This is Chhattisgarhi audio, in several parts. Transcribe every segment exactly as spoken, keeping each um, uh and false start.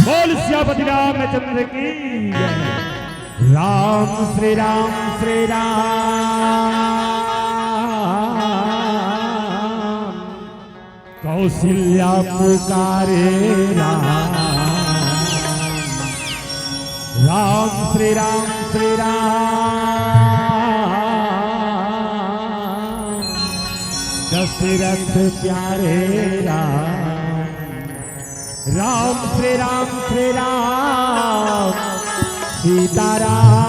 बोल सियापति रामचंद्र की जय। राम श्री राम श्री राम, कौशल्या पुकारे राम। राम श्री राम श्री राम, दशरथ प्यारे राम। राम श्री राम श्री राम, सीताराम।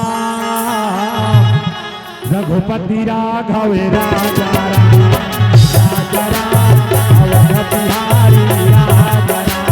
रघुपति राघव राजा राम, राजा राम, अवध बिहारी राजा राम।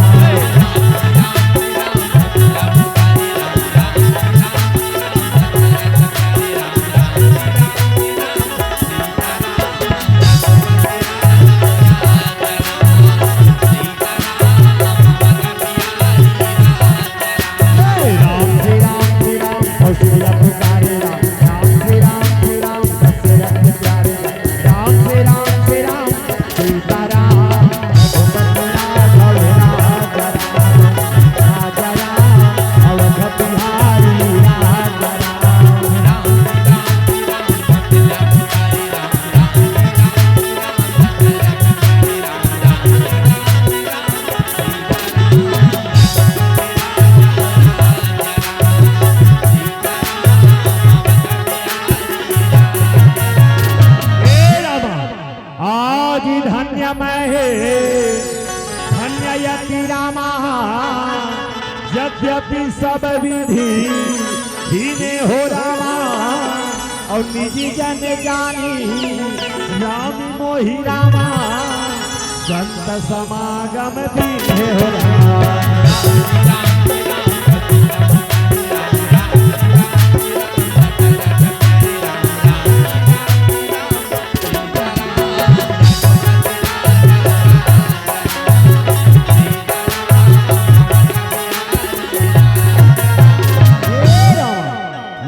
हे रामा, आज धन्य मैं हे, धन्य यति रामा, यद्यपि सब विधि हीने हो रामा, अउ निजी जन जानी राम मोहि रामा, संत समागम दीन्हे हो रामा।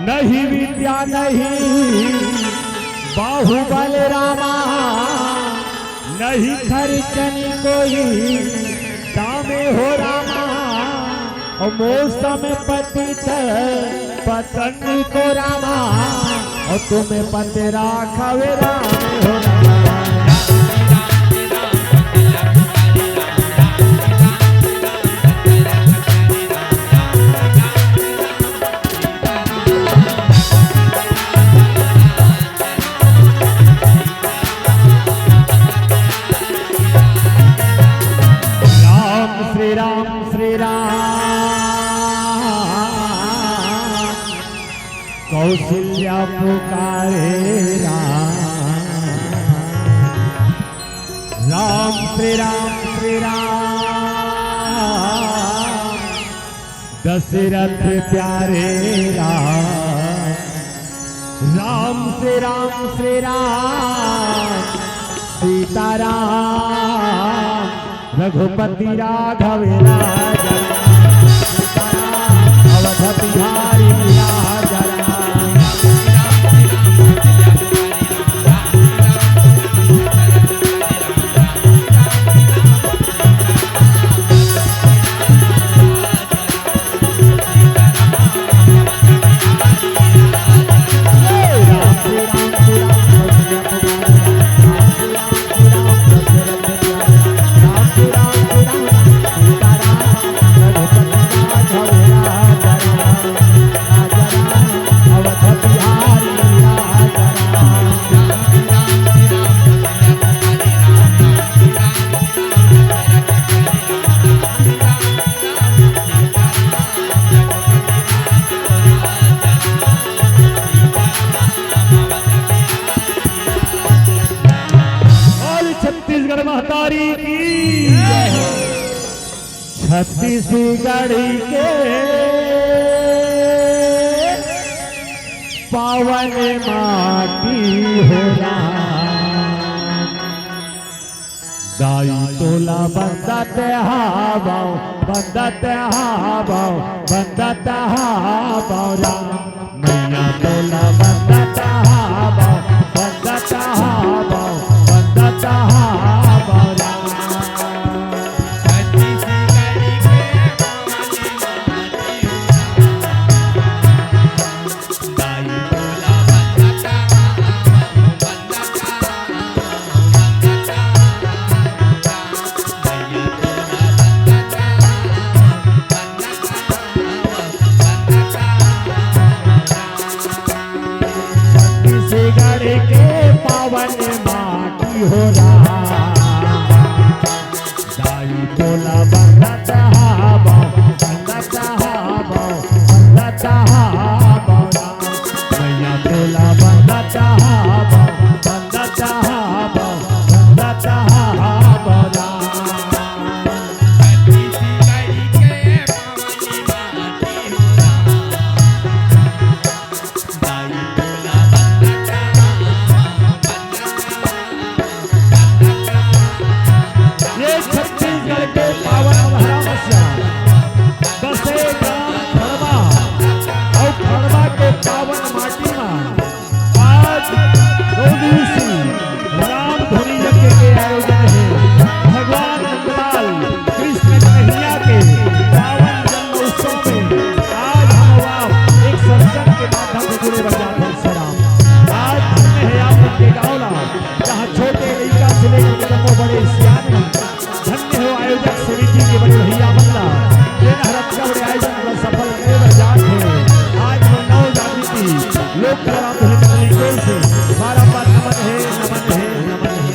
नहीं विद्या नहीं बाहुबल रामा, नहीं खर्चन कोई दामे हो रामा, अउ मौसम पतित पतंग को रामा, अउ तुम पत राखव राम हो रामा। राम श्री राम श्री राम, कौशल्या पुकारे राम। राम श्री राम श्री राम, दशरथ प्यारे राम। राम श्री राम श्री राम, सीताराम। रघुपति राघव राजा राम, सीताराम। अवध बिहारी राजा राम। बोल छत्तीसगढ़ महतारी की। छत्तीसगढ़ के पावन माटी हो राम। दाई तोला बंदत हावव, बंदत हावव, बंदत हावव राम। मैया तोला बंदत हावव, बंदत हावव, बंदत हावव राम। छत्तीसगढ़ के पावन धरम असिया बसे ग्राम खड़वा अउ खड़वा के पावन माटी म आज दो दिवसीय राम धुनी यज्ञ के आयोजन हे। भगवान नंदलाल कृष्ण कन्हैया के पावन जन्म उत्सव में आज हम आप एक सत्संग के माध्यम से जुड़े बर जात हन। सलाम। आज धन्य हे आप मन के गाँव ला, जहाँ छोटे लइका से लेकर के जम्मो बड़े सियान मन धन्य हो आयोजक समिति के बड़े भैया मन ला, जेन हर अच्छा बड़े आयोजन ला सफल करे बर जात हे। आज नव जागृति लोक कला मंडली के ओर से बारंबार नमन हे, नमन हे, नमन हे।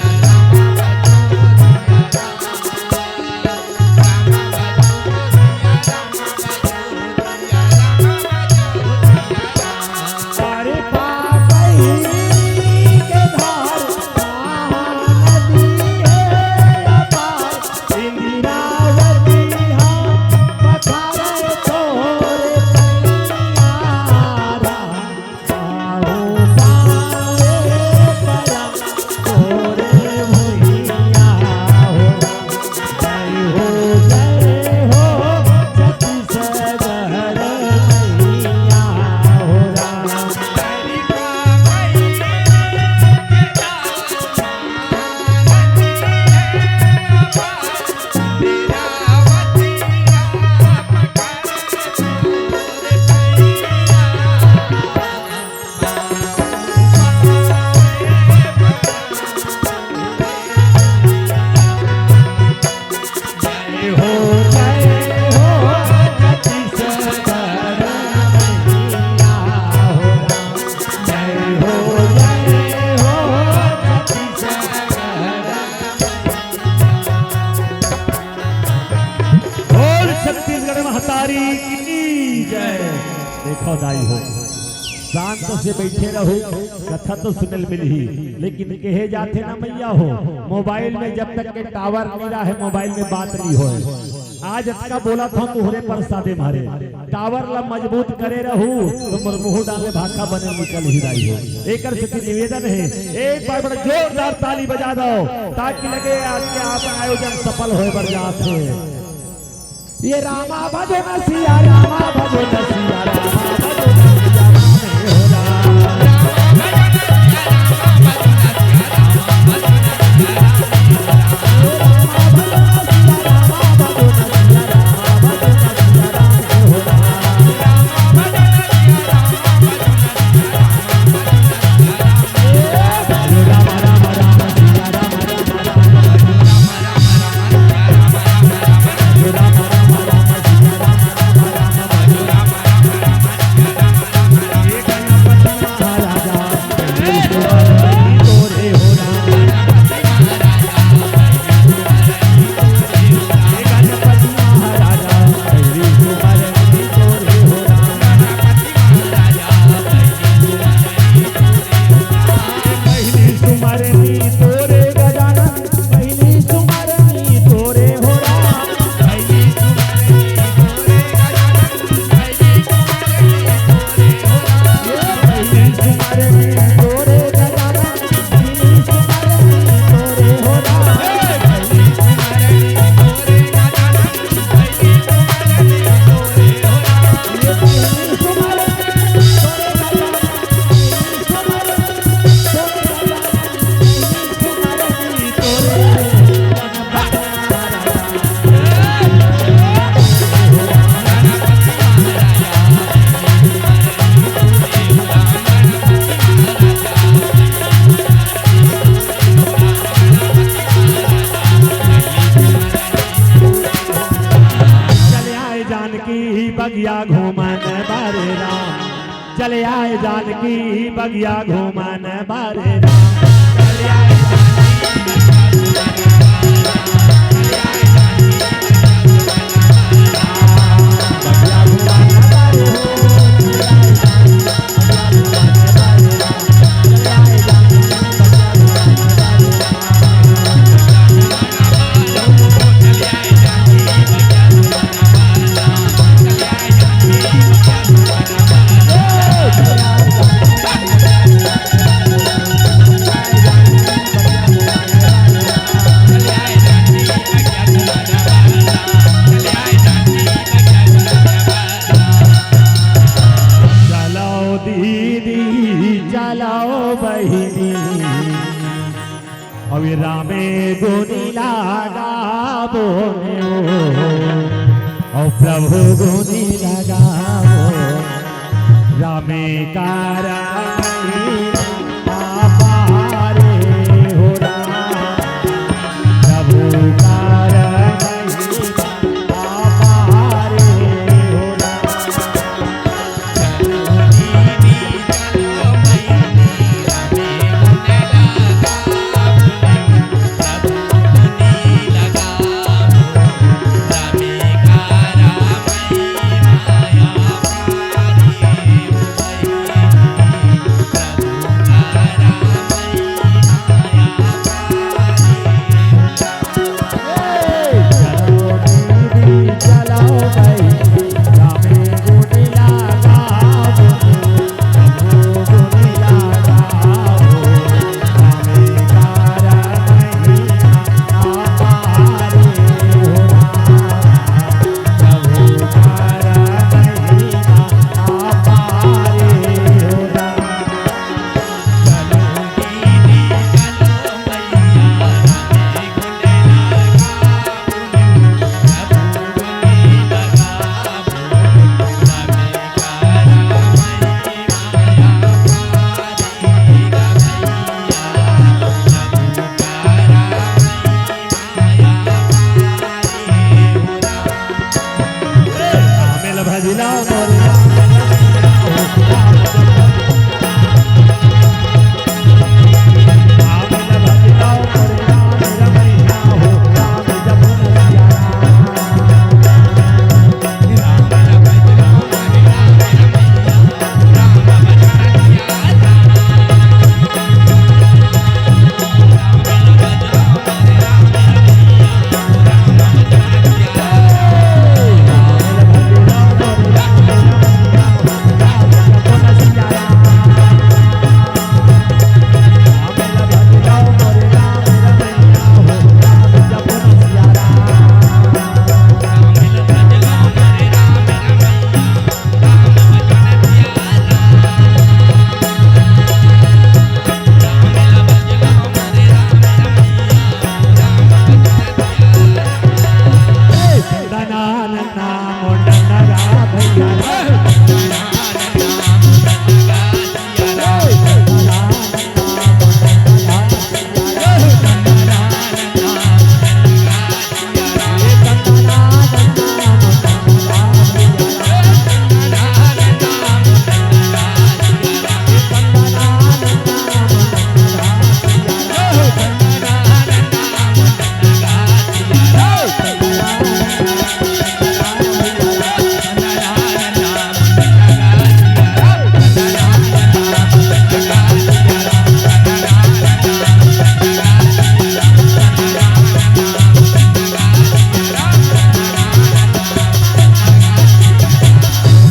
बोल छत्तीसगढ़ महतारी की जय। देखो दाई हो, शांत से बइठे रहू, कथा तो सुने ल मिलही, लेकिन कहे जाथे ना मइया हो, मोबाइल में जब तक के टावर नइ रहे, मोबाइल में बात नइ होय। आज अतका बोलत हंव तुंहरे परसादे मारे, टावर ला मजबूत करे रहू, त मोर मुंह डाले भाखा बने निकलही दाई हो। एकर सेती निवेदन हे, एक बार बड़ा जोरदार ताली बजा दव, ताकि लगे आज के आप आयोजन सफल होय बर जात हे। ये रामा भजो न सिया, रामा भजो न सिया, रामा भजो न सिया, रामे हो राम। चले आए जानकी बगिया घूमन बारे राम, चले आए जानकी बगिया घूमन बारे राम। रामे गुनी लगाबो ने ओ, ओ प्रभु गुनी लगाबो। रामे कारण महिमा अपारे हो राम, प्रभु कारण महिमा अपारे हो राम।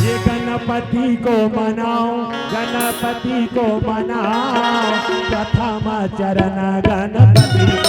ये गणपति को मनाओ, गणपति को मनाओ, प्रथम चरण गणपति को।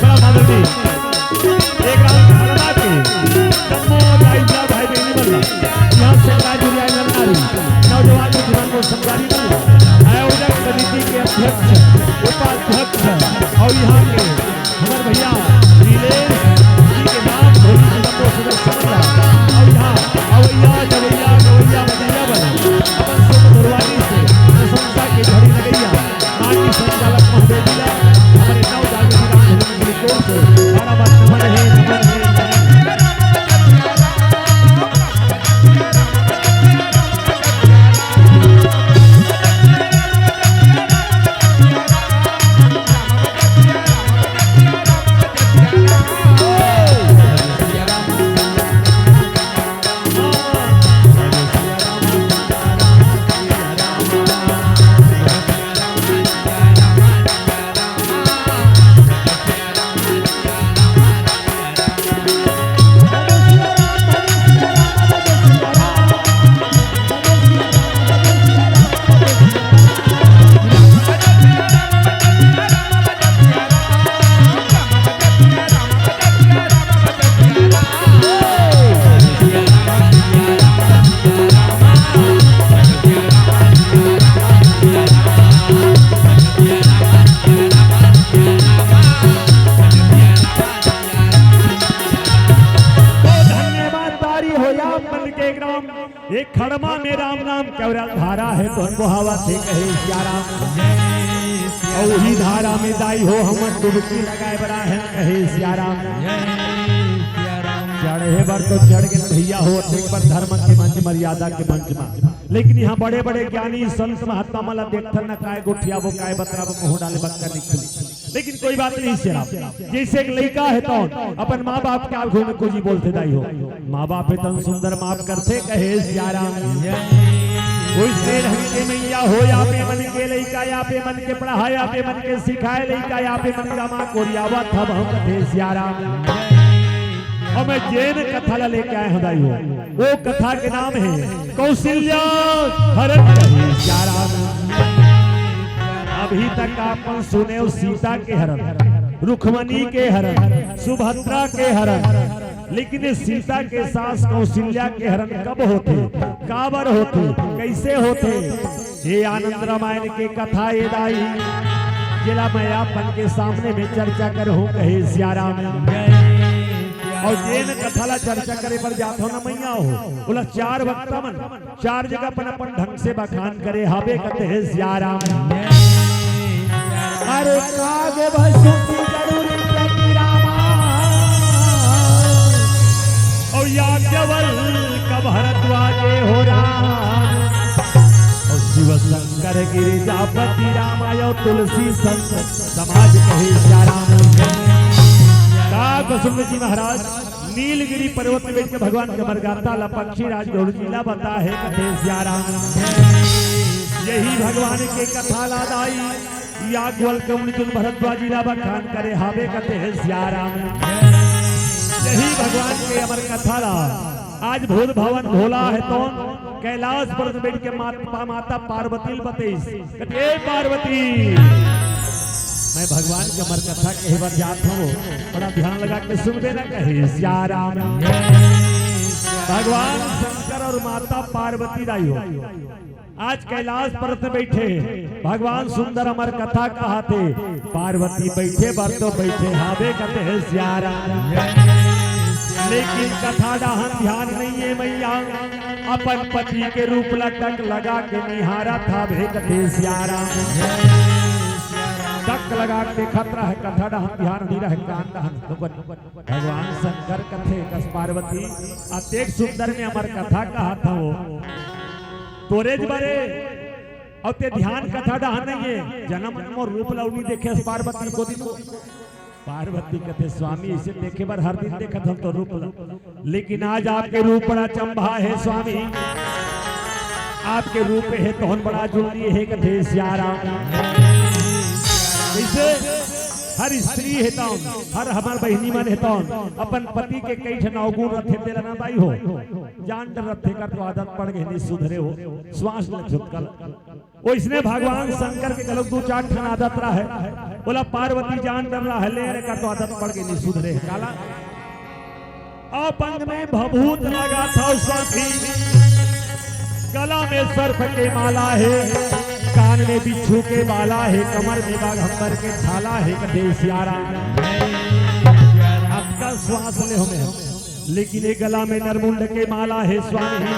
बड़ा माधुरी। एक राम भगवान के जम्मो दाई जा भाई बहिनी मन ला। यहाँ से राजू राय नरनारी, नौजवान के जीवन को समझारी मन ला। आयोजक समिति के अध्यक्ष, उपाध्यक्ष और यहाँ के हमर भैया नीलेश जी के नाम धोनी के जम्मो सदस्य मन ला। और यहाँ अवैया, जवैया, गवैया, बजैया बने। अपन सुख गुरुवारी से प्रशंसा के झड़ी लगैया। माननीय संचालक महोदय जी ला, हमर नव जागृति राम धुन की ओर से बारह बार नमन हे, नमन हे, नमन हे। तो धन्यवाद, तारी हो या मन के एकदम एक खड़मा में राम नाम केवल धारा हे, तो हमको हवा थे कहे सिया राम। और वही धारा में दाई हो हम डुबकी लगाए बड़ा है कहे सिया राम। चढ़े बर तो चढ़ के भैया हो, एक बार धर्म के मंच, मर्यादा के मंच में, लेकिन यहाँ बड़े बड़े ज्ञानी संत महात्मा मन ला देखथन न, काय गोठियाबो, काय बतराबो, मुँह डाले बक्का निकली। लेकिन कोई बात नहीं सिया राम। जैसे एक लइका हे तो अपन माँ बाप के आगू में कुछ बोलथे दाई हो, माँ बाप हे तन सुंदर माफ करथे कहे सिया राम। कोई से ढंग के मैया हो, या पे मन के लइका, या पे मन के पढ़ाए, या पे मन के सिखाए लइका, या पे मन का माँ कोरियावा था बहुत कथे सिया राम। और मैं जेन कथा ला लेके आए हूँ दाई हो, वो कथा के नाम हे कौशल्या हरण कहे सिया राम। अभी तक आपन सुने हो सीता के हरण, रुक्मणी के हरण, सुभद्रा के हरण, लेकिन ये सीता के सास कौशल्या के हरण कब होथे, काबर होथे, कैसे होथे? ये आनंद रामायण के कथा ए दाई, जेला मैं आपन के सामने में चर्चा करहूँ कहे सिया राम। और जेन कथा ला चर्चा करे बर जात हो ना मैया हो, ओला चार वक्ता मन चार जगह अपन अपन ढंग से बखान करे हाबे कथे सिया राम। अरे काग भसुकी जरूरी प्रति रामा, और याज्ञवल्क भरद्वाजे हो राम, और शिव शंकर गिरिजापति राम, और तुलसी संत समाज कहे सिया राम। काग भसुकी जी महाराज नीलगिरी पर्वत में बैठ के भगवान के अमर गाथा ला पक्षीराज गरुड़ जी ला बता हे कथे सिया राम। यही भगवान के कथा ला दाई, याज्ञवल्क मुनि तुन भरद्वाजी ला बखान करे हाबे कथे सिया राम। यही भगवान के अमर कथा ला आज भूत भवन भोला हे तो कैलाश पर्वत बैठ के मात-, पा-, माता पार्वती ल बतइस। कथे, "ए पार्वती, मैं भगवान के अमर कथा कहे बर जात हूँ, बड़ा ध्यान लगा के सुन देना," कहे सिया राम। भगवान शंकर और माता पार्वती दाई हो, आज कैलाश पर्वत में बैठे भगवान सुंदर अमर कथा कहाथे, पार्वती बैठे बर तो बैठे हाबे कथे सिया राम। लेकिन कथा डाहन ध्यान नहीं है मैया, अपन पति के रूप ला टक लगा के निहारत हावे कथे सियाराम। टक लगा के देखत रहे, कथा डहन ध्यान नइ रहे, कान डहन। भगवान शंकर कथे कस पार्वती, अतेक सुंदर में हमर कथा कहत हवो, तोरे ज बरे, अउ ते ध्यान कथा डहन नइ हे, जनम मोर रूप ला नइ देखे हस पार्वती, एको दिन। पार्वती कथे, स्वामी, इसे देखे बर हर दिन देखत हन तोर रूप ला, लेकिन आज आपके रूप बड़ा अचंभा हे स्वामी, आपके रूप हे तोहन बड़ा जुलनी हे कथे सियाराम। जइसे हर स्त्री हे तौन, हर हमर बहिनी मन हे तौन, अपन पति के कई ठन अवगुण रथे, तेला ना दाई हो, जान डर रथे कर तो आदत पड़ गे, नइ सुधरे हो, श्वास ले छुटकल। ओइसने भगवान शंकर के घलोक दू चार ठन आदत रहे। ओला पार्वती जान डर रहे, ले रे का तो आदत पड़ गे, नइ सुधरे। काला? आप अंग में भभूत लगाथव सखी, गला में सर्प के माला हे, कान में बिच्छू के बाला हे, कमर में बाघंबर के छाला हे, कथे सियाराम। आपका श्वास ले हमें लेकिन ये गला में नरमुंड के माला हे स्वामी,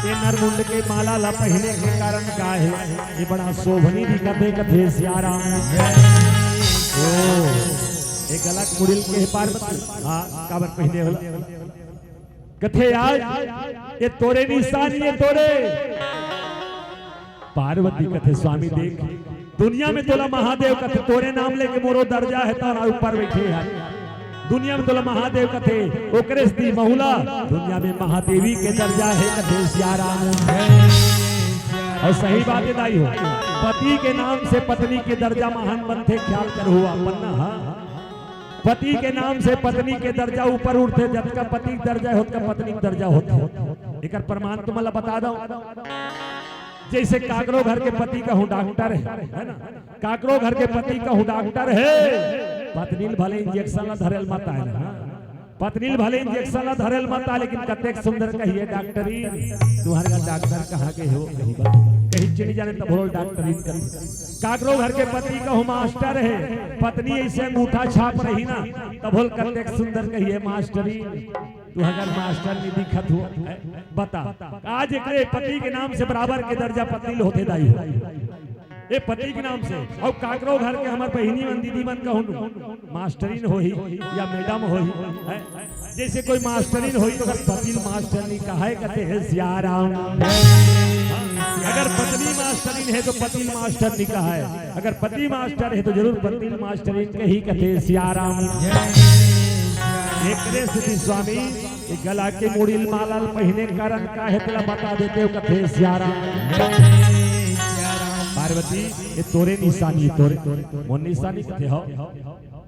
ये नरमुंड के माला ला पहिने के कारण का हे? ये बड़ा शोभनी दिखत हे कथे सियाराम। ओ, ये गला के मुड़ी ल के हे पार्वती? हाँ, काबर पहिने होला? कथे आज ये तोरे निशानी हे, तोरे। पार्वती कथे, स्वामी देख, दुनिया में तोला महादेव कथे, तोरे नाम लेके मोरो दर्जा हे, तोर ऊपर बइठे हे। दुनिया में तोला महादेव कथे, ओकरे सेती महूला दुनिया में महादेवी के दर्जा हे, कथे सियाराम। अउ सही बात हे दाई हो, पति के नाम से पत्नी के दर्जा महान बनथे, ख्याल करहू अपन ना, हाँ। पति के नाम से पत्नी के दर्जा ऊपर उठथे, जतका पति के दर्जा हे, ओतका पत्नी के दर्जा होथे। एकर प्रमाण तुमन ला बता दंव, जइसे काकरो घर के पति कहूँ डॉक्टर हे, हे ना? काकरो घर के पति कहूँ डॉक्टर हे, पत्नी ल भले इंजेक्शन ला धरे ल मत आय ना, हाँ? पत्नी ल भले इंजेक्शन ला धरे ल मत आय, लेकिन कतेक सुंदर कहिही, डॉक्टरी, तुम्हर घर डॉक्टर कहाँ गे हो, कहीं बा, कहीं चली जाने तब बोल डॉक्टरी करी। काकरो घर के पति कहूँ मास्टर हे, पत्नी अइसे अंगूठा छाप रही ना, तब बोल कतेक सुंदर कहिही, मास्टरी, तुम्हर घर मास्टर नइ दिखत हो, बता। आज एकरे पति के नाम से बराबर के दर्जा पत्नी ल होथे दाई हो। ए पति के नाम से, अउ काकरो घर के हमर बहिनी मन, दीदी मन कहूँ मास्टरीन होही या मैडम होही, हैं? जइसे कोई मास्टरीन होही तो ओकर पति ल मास्टर नइ कहय, कथे हे सियाराम। अगर पत्नी मास्टरीन हे तो पति ल मास्टर नइ कहय, अगर पति मास्टर हे तो जरूर पत्नी ल मास्टरीन कही, कथे सियाराम। एकरे सेती स्वामी ये गला के मुड़ी ल माला ल पहिने के कारण का हे, तेला बता देते हो, कथे सियाराम। पार्वती, ये तोरे निशानी, तोरे, मोर निशानी कथे हो।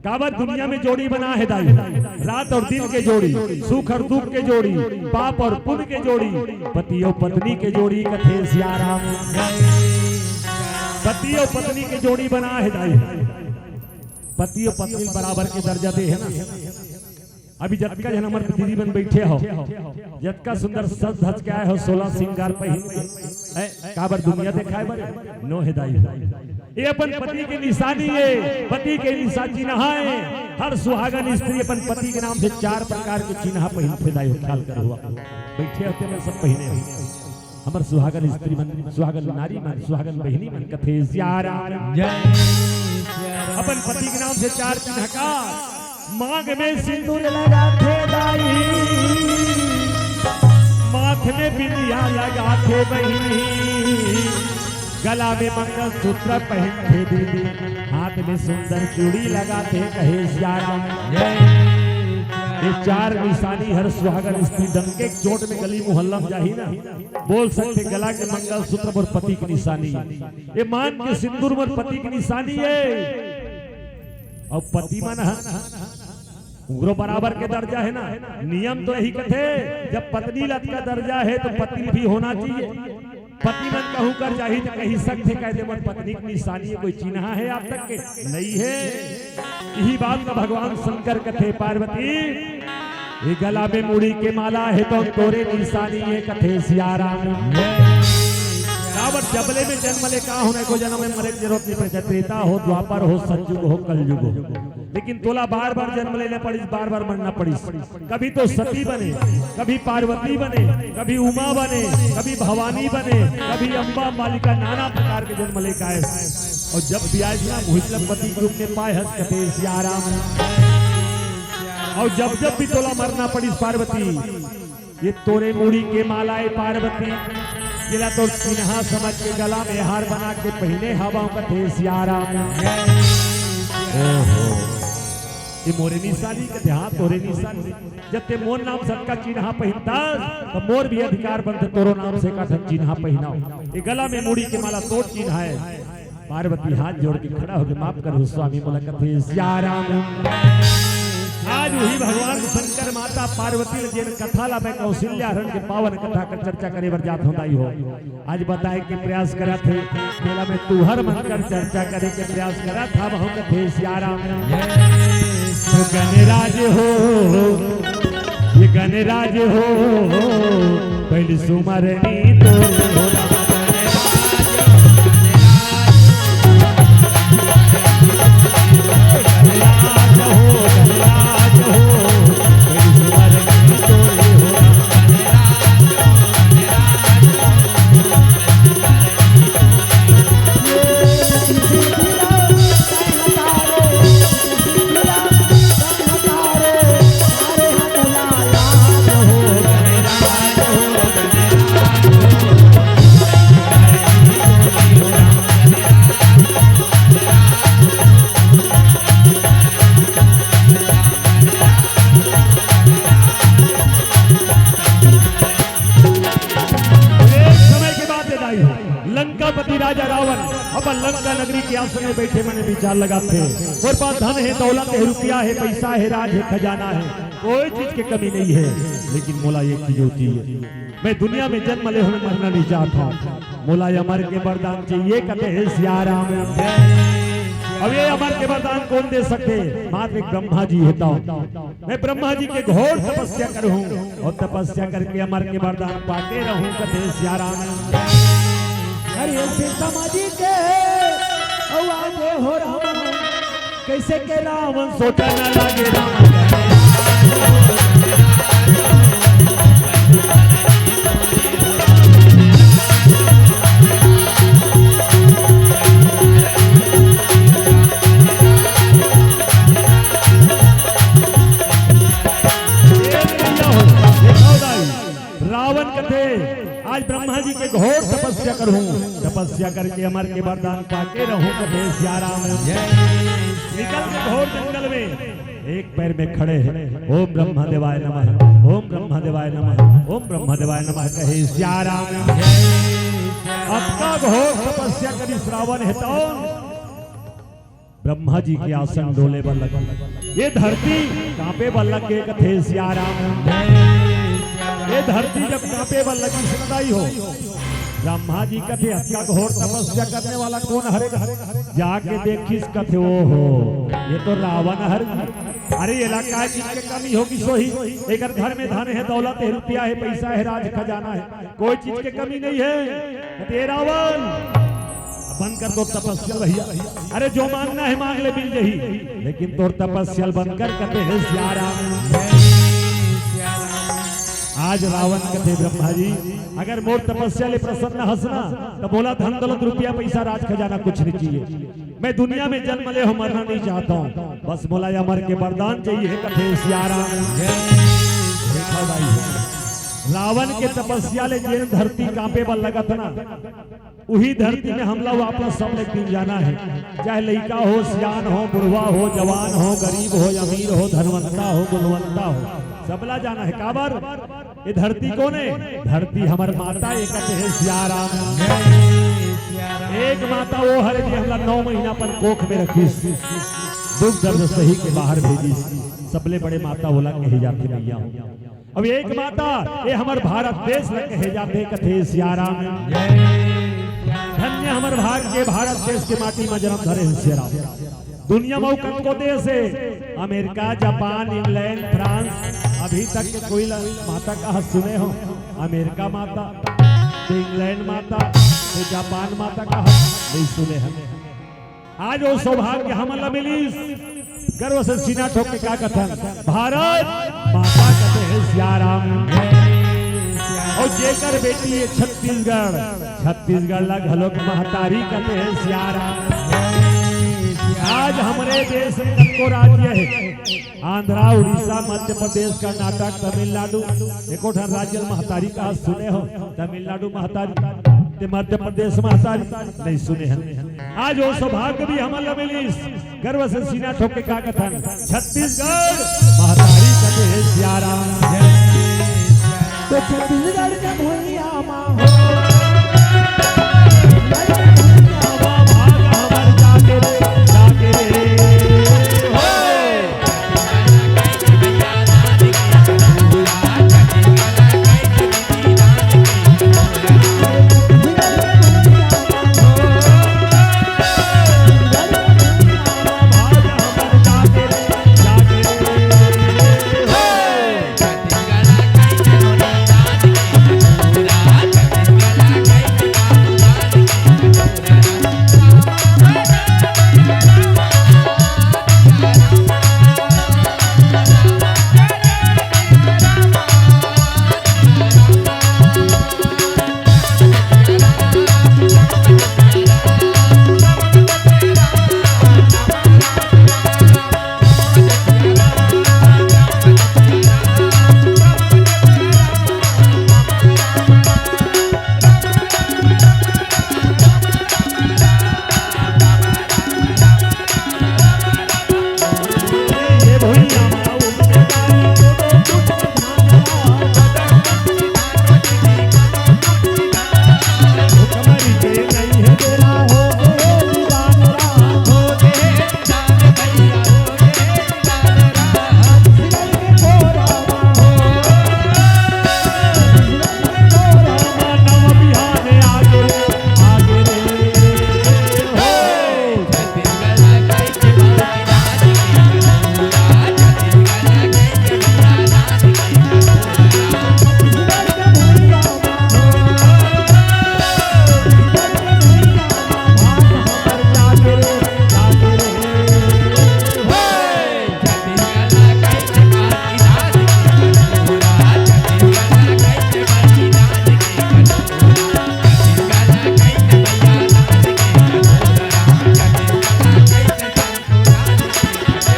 काबर दुनिया में जोड़ी बना हे दाई, रात अउ दिन के जोड़ी, सुख अउ दुख के जोड़ी, पाप अउ पुण्य के जोड़ी, पति अउ पत्नी के जोड़ी, कथे सियाराम। पति अउ पत्नी के जोड़ी बना हे दाई, पति अउ पत्नी बराबर के दर्जा दे हे ना। अभी जतका झन हमर दीदी मन बइठे हो, जतका सुंदर सज धज के आय हो, सोलह सिंगार पहिन के, हैं? काबर दुनिया देखाय बर? नो हे दाई हो। ये अपन पति के निशानी हे, पति के निशा-, चिन्हा हे। हर सुहागन स्त्री अपन पति के नाम से चार प्रकार के चिन्हा पहिनथे दाई हो, ख्याल करहू। बइठे हो तेमन सब पहिने हो। हमर सुहागन स्त्री मन, सुहागन नारी मन, सुहागन बहिनी मन कथे सियाराम। जय सियाराम। अपन पति के नाम से चार चिन्ह का, मांग में सिंदूर लगाथे दाई, माथ में बिंदिया लगाथे बहिनी, गला में मंगलसूत्र पहिनथे दीदी, हाथ में सुंदर चूड़ी लगाथे, कहे सियाराम। जय। ये चार निशानी हर सुहागन स्त्री डंके के चोट में गली मोहल्ला में जाही ना, बोल सकथे, गला के मंगलसूत्र मोर पति के निशानी, ये मांग के सिंदूर मोर पति के निशानी हे। अउ पति मन ह उकरो बराबर के दर्जा हे ना। नियम तो यही कथे, जब पत्नी ल अतका दर्जा हे तो पति ल भी होना चाहिए। पति मन कहूँ कर जाही तो कहि सकथे, कहि दे मोर पत्नी के निशानी हे, कोई चिन्हा हे आज तक के? नइ हे। इही बात ला भगवान शंकर कथे, पार्वती, ये गला में मुड़ी के माला हे तो तोरे निशानी हे, कथे सियाराम। काबर जबले में जन्म ले का होना, एको जन्म में मरे के जरूरत नहीं पड़े, चाहे त्रेता हो, द्वापर हो, सतयुग हो, कलयुग हो। लेकिन तोला बार बार जन्म लेना पड़िस, बार बार मरना पड़िस। कभी तो सती बने, कभी पार्वती बने, कभी उमा बने, कभी भवानी बने, कभी अम्बा अम्बालिका, नाना प्रकार के जन्म लेके आए। और जब भी आए ना, मोहित लखपति के रूप में पाए हस, कथे सियाराम। और जब जब भी तोला मरना पड़िस पार्वती, ये तोरे मुड़ी के माला ए पार्वती, जेला तोर चिन्हा समझ के गला में हार बना के पहिने हवंव, कथे सियाराम। ओहो, ये मोरे निशानी कथे, हाँ, तोरे निशानी। जब ते मोर नाम से अतका चिन्हा पहिनथस, त मोर भी अधिकार बनथे तोरो नाम से एक ठन चिन्हा पहिनावंव। ये गला में मुड़ी के माला तोर चिन्हा हे। पार्वती हाथ जोड़ के खड़ा होके, माफ करहू स्वामी, मोला कथे सियाराम। आज उही भगवान शंकर माता पार्वती ल जेन कथा ला मैं कौशल्या हरण के पावन कथा कर चर्चा करे बर जात हों दाई हो। आज बताए के प्रयास करत हे, तेला मैं तुहर मन कर चर्चा करे के प्रयास करत हवंव, कथे सियाराम। तो गणराज हो, ये गणराज हो, पहली सुमरनी तो हो। एक समय के बात हे दाई हो, लंकापति राजा रावण अपन लंका नगरी के आसन में बैठे मने विचार लगाथे, मोर पास धन हे, दौलत हे, रुपया हे, पैसा हे, राज हे, खजाना हे, कोई चीज के कमी नहीं हे, लेकिन मोला एक चीज होती है, मैं दुनिया में जन्म ले हूँ, मरना नहीं चाहता, मोला ये अमर के वरदान चाहिए, कथे सियाराम। अब ये अमर के वरदान कौन दे सकथे? मात्र एक ब्रह्मा जी हे। तो मैं ब्रह्मा जी के घोर तपस्या करहूँ और तपस्या करके अमर के वरदान पाके रहूँ, कथे सियाराम। अरे सीता माँ जी के आवाज हो राम, कैसे के रावण सोचा न लागे राम। रावण कथे, आज ब्रह्मा जी के घोर तपस्या करहूँ, तपस्या करके अमर के वरदान पाके रहूँ, कथे सियाराम। निकल के घोर जंगल में एक पैर में खड़े हे, ओम ब्रह्मा देवाय नमः, ओम ब्रह्मा देवाय नमः, ओम ब्रह्मा देवाय नमः कहे सियाराम। अतका घोर तपस्या करिस रावण हे तो ब्रह्मा जी के आसन डोले बर लगे, ये धरती कांपे बर लगे, कथे सियाराम। ये धरती जब कांपे बर लगिस ना दाई हो, ब्रह्मा जी कथे, "अतका घोर तपस्या करने वाला कौन हरे?" जाके देखिस, कथे, "ओ हो, ये तो रावण हरे।" अरे, एला काय चीज के कमी होगिस होही? एकर घर में धन हे, दौलत हे, रुपया हे, पैसा हे, राज खजाना हे, कोई चीज के कमी नहीं हे। कथे, "ए रावण, बंद कर तोर तपस्या भैया। अरे, जो मांगना हे मांग ले, मिल जही, लेकिन तोर तपस्या ल बंद कर," कथे हे सियाराम। आज रावण कथे, "ब्रह्मा जी, अगर मोर तपस्या ले प्रसन्न हस ना, त मोला धन दौलत, रुपया पैसा, राज खजाना कुछ नहीं चाहिए। मैं दुनिया में जन्म ले हूँ, मरना नहीं चाहता हूँ, बस मोला ये अमर के वरदान चाहिए," कथे सियाराम। देखा दाई, रावण के तपस्या ले जेन धरती कांपे बर लगत ना, उही धरती में हमला वापस सब एक दिन जाना हे। चाहे लइका हो, सियान हो, बुढ़वा हो, जवान हो, गरीब हो, अमीर हो, धनवंता हो, गुणवंता हो, सबला जाना हे। काबर? ये धरती कोन हे? धरती हमर माता ए, कथे सियाराम। एक माता वो हरे, जे हमला नौ महीना अपन कोख में रखिस, दुख दर्द सही के बाहर भेजिस। सबले बड़े माता ओला कहे जाथे मैया हो। अब एक माता, ये हमर भारत देश ल कहे जाथे, कथे सियाराम। धन्य हमर भाग के भारत देश के माटी म जन्म धरे हे सियाराम। दुनिया म अउ कतको देश हे, अमेरिका, जापान, इंग्लैंड, फ्रांस, अभी तक के कोई ल-, माता कहा सुने हो? अमेरिका माता, इंग्लैंड माता, तो जापान माता का हक नहीं सुने हन। आज वो सौभाग्य हमन ला मिलिस, गर्व से सीना ठोक के का कथन, भारत माता कथे हे सियाराम। और जेकर बेटी हे छत्तीसगढ़, छत्तीसगढ़ ला घलोक महतारी कथे हे सियाराम। आज हमरे देश में कतको राज्य हे, आंध्रा, उड़ीसा, मध्य प्रदेश, कर्नाटक, तमिलनाडु, एको ठन राज्य ल महतारी कहा सुने हो? तमिलनाडु महतारी, ते मध्य प्रदेश महतारी नहीं सुने हन। आज वो सौभाग्य भी हमन ला मिलिस, गर्व से सीना ठोक के का कथन, छत्तीसगढ़ महतारी कथे हे सियाराम। तो छत्तीसगढ़ के भुइयां मा हो, भाग हमर जागे रे, जागे रे, हो।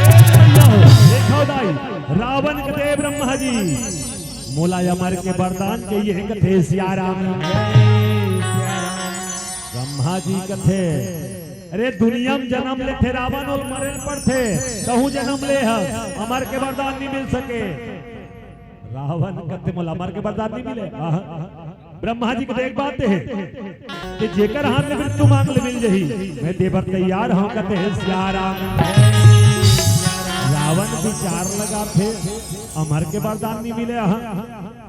देखो दाई, रावण कथे ब्रह्मा जी, मोला अमर के वरदान चाहिए, कथे सियाराम। ब्रह्मा जी कथे, अरे दुनिया में जन्म लेथे रावण, ओला मरे ल पड़थे, तहूं जन्म ले ह, अमर के वरदान नहीं मिल सके। रावण कथे, मोला अमर के वरदान नहीं मिले। आहा। ब्रह्मा जी कथे, एक बात हे कि जेकर हाथ में मृत्यु मांग ले मिल जही, मैं देबर तैयार हूं, कथे सियाराम। रावण विचार लगाथे, अमर के वरदान नहीं मिले। आहा।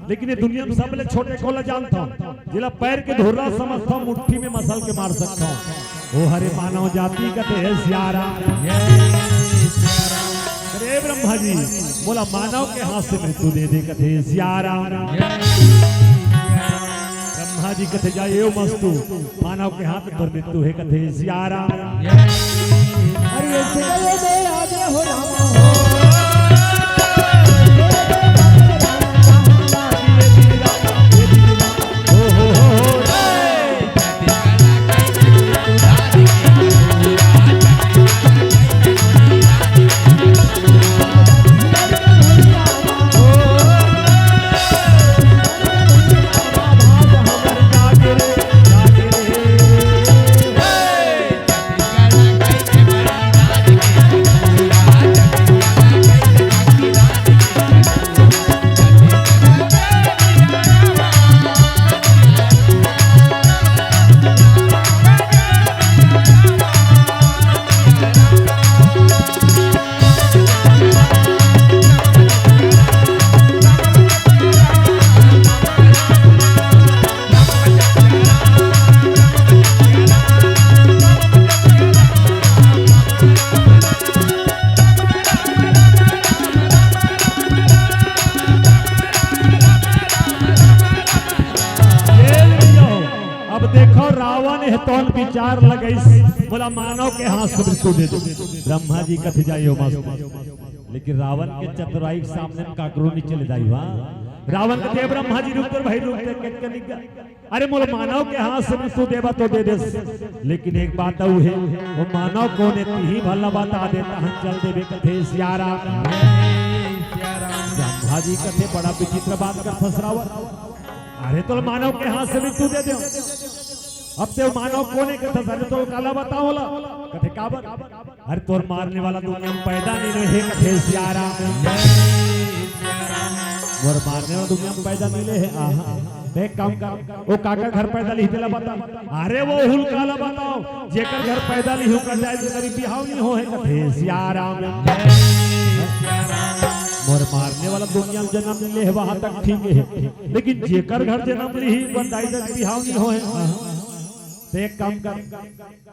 लेकिन ये दुनिया में सबले छोटे कोला जानता हूं, जेला पैर के धुर्रा समझता हूं, मुट्ठी में मसल के मार सकता हूं। ओ हरे मानव जाति कथे सियाराम। अरे ब्रह्मा जी, मोला मानव के हाथ से मृत्यु दे दे, कथे सियाराम। ब्रह्मा जी कथे, जा एवमस्तु, मानव के हाथ में तोर मृत्यु हे, कथे सियाराम। अरे ऐसे कहे दे आज हो राम हो। विचार लगइस, मोला मानव के हाथ से मृत्यु दे दे। ब्रह्मा जी कथे जाइयो मस्त, लेकिन रावण के चतुराई के सामने में काकरो नहीं चले जाई। हाँ, रावण कथे, "ब्रह्मा जी रुक कर भाई, रुक कर, कट कर निक गा। अरे मोला मानव के हाथ से मृत्यु देबा तो दे दे, लेकिन एक बात अउ हे, वो मानव कोन हे तिही भला बता देता हम चल देबे," कथे सियाराम। ब्रह्मा जी कथे, "बड़ा विचित्र बात करथस रावण, अरे तोला मानव के हाथ से मृत्यु दे दे, अब ते मानव कोन हे कथस, अरे तोला काला बताओं ला?" कथे, "काबर?" "अरे तोर मारने वाला दुनिया में पैदा नहीं रहे," कथे सियाराम। "मोर मारने वाला दुनिया में पैदा नहीं रहे।" आहा, एक काम कर, वो काकर घर पैदा लिही तेला बता। "अरे वो हुल काला बताओं, जेकर घर पैदा लिही ओकर दाई ददा बिहाव नहीं होहे," कथे सियाराम। "मोर मारने वाला दुनिया में जन्म नहीं ले हे, वहां तक ठीक हे, लेकिन जेकर घर जन्म लिही ओकर दाई ददा बिहाव नहीं होहे।" आहा। तो एक काम कर,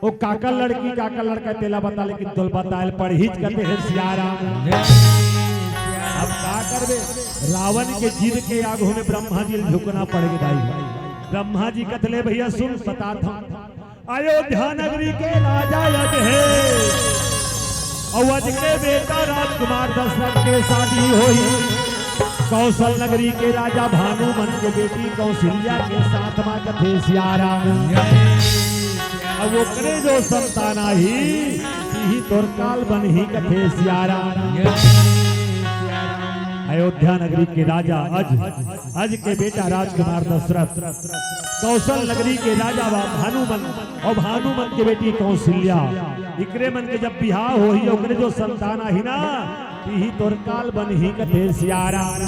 वो काकर लड़की काकर लड़का तेला बता, लेकिन तोला बताए ल पड़ही कथे सियाराम। अब का करबे, रावण के जिद के आगू में ब्रह्मा जी ल झुकना पड़ गे दाई। ब्रह्मा जी कथे ले भैया सुन, बतात हंव। अयोध्या नगरी के राजा अज हे, अउ अज के बेटा राजकुमार दशरथ के शादी होही कौशल नगरी के राजा भानुमंत के बेटी कौशल्या के साथ मा, कथे सियाराम। अब ओकरे जो संतान आही, तिही तोर काल बनही, कथे सियाराम। अयोध्या नगरी के राजा अज, अज के बेटा राजकुमार दशरथ, कौशल नगरी के राजा वा भानुमंत अउ भानुमंत के बेटी कौशल्या, इकरे मन के जब बिहाव होही, ओकरे जो संतान आही ना, तिही तोर काल बनही, कथे सियाराम।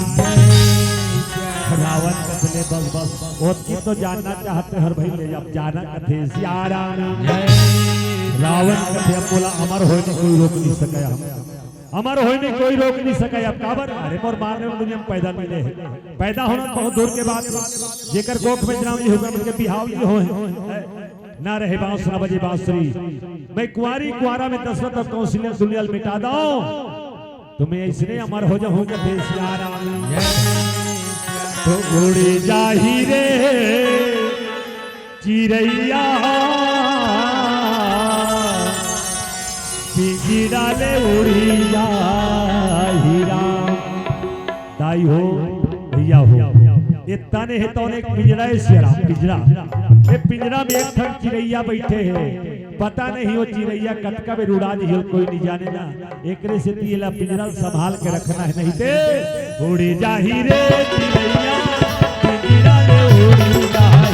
रावण कथे ले बस बस, ओतकी तो जानना चाहत हंव भाई, ले अब जाना, कथे सियाराम। रावण कथे अब मोला अमर होय में कोई रोक नहीं सकय, हम अमर होय में कोई रोक नहीं सकय। अब काबर? अरे मोर मारने वाला दुनिया में पैदा नहीं ले हे, पैदा होना बहुत दूर के बात, जेकर कोख में जनम नहीं होय ओकर मन के बिहाव नहीं होय। ना रहे बांस, ना बजे बांसुरी। मैं कुंवारी कुंवारा में दशरथ अउ कौशल्या दुनिया ल मिटा दंव, त मैं अइसने अमर हो जाहूं, कथे सियाराम। तो उड़ी जाही रे चिरैया, पिंजरा ले उड़ी जाही राम। दाई हो, भैया हो, ए तन हे तौन एक पिंजरा हे सियाराम, पिंजरा। ए पिंजरा में एक ठन चिरैया बइठे हे। पता नहीं वो चिरैया कतका बेर उड़ा दिही, कोई नहीं जाने ना। एकरे सेती एला पिंजरा ल संभाल के रखना हे, नहीं ते उड़ी जाही रे चिरैया, पिंजरा ले उड़ी जाही।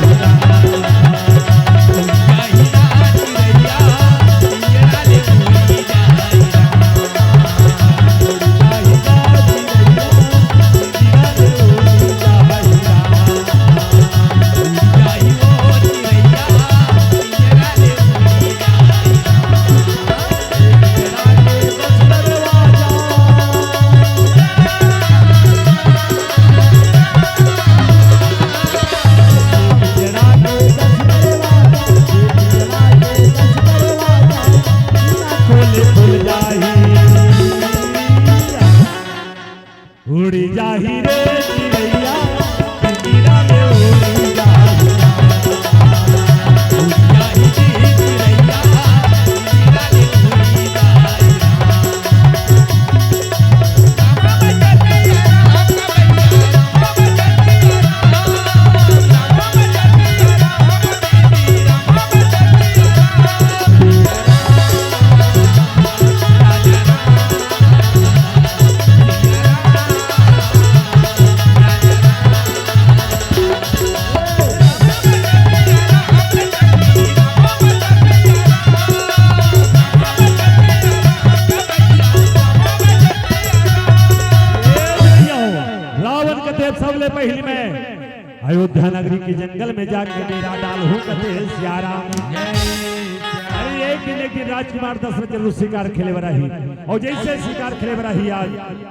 उड़ी जाही रे चिरैया, पिंजरा ले उड़ी जाही। उड़ी जाही रे चिरैया, पिंजरा ले उड़ी जाही। रावण कथे सबले पहिली मैं अयोध्या नगरी के जंगल में जाके डेरा डालहूं, कथे सियाराम। अरे एक दिन, एक दिन राजकुमार दशरथ जरूर शिकार खेले बर आही, अउ जइसे शिकार खेले बर आही आज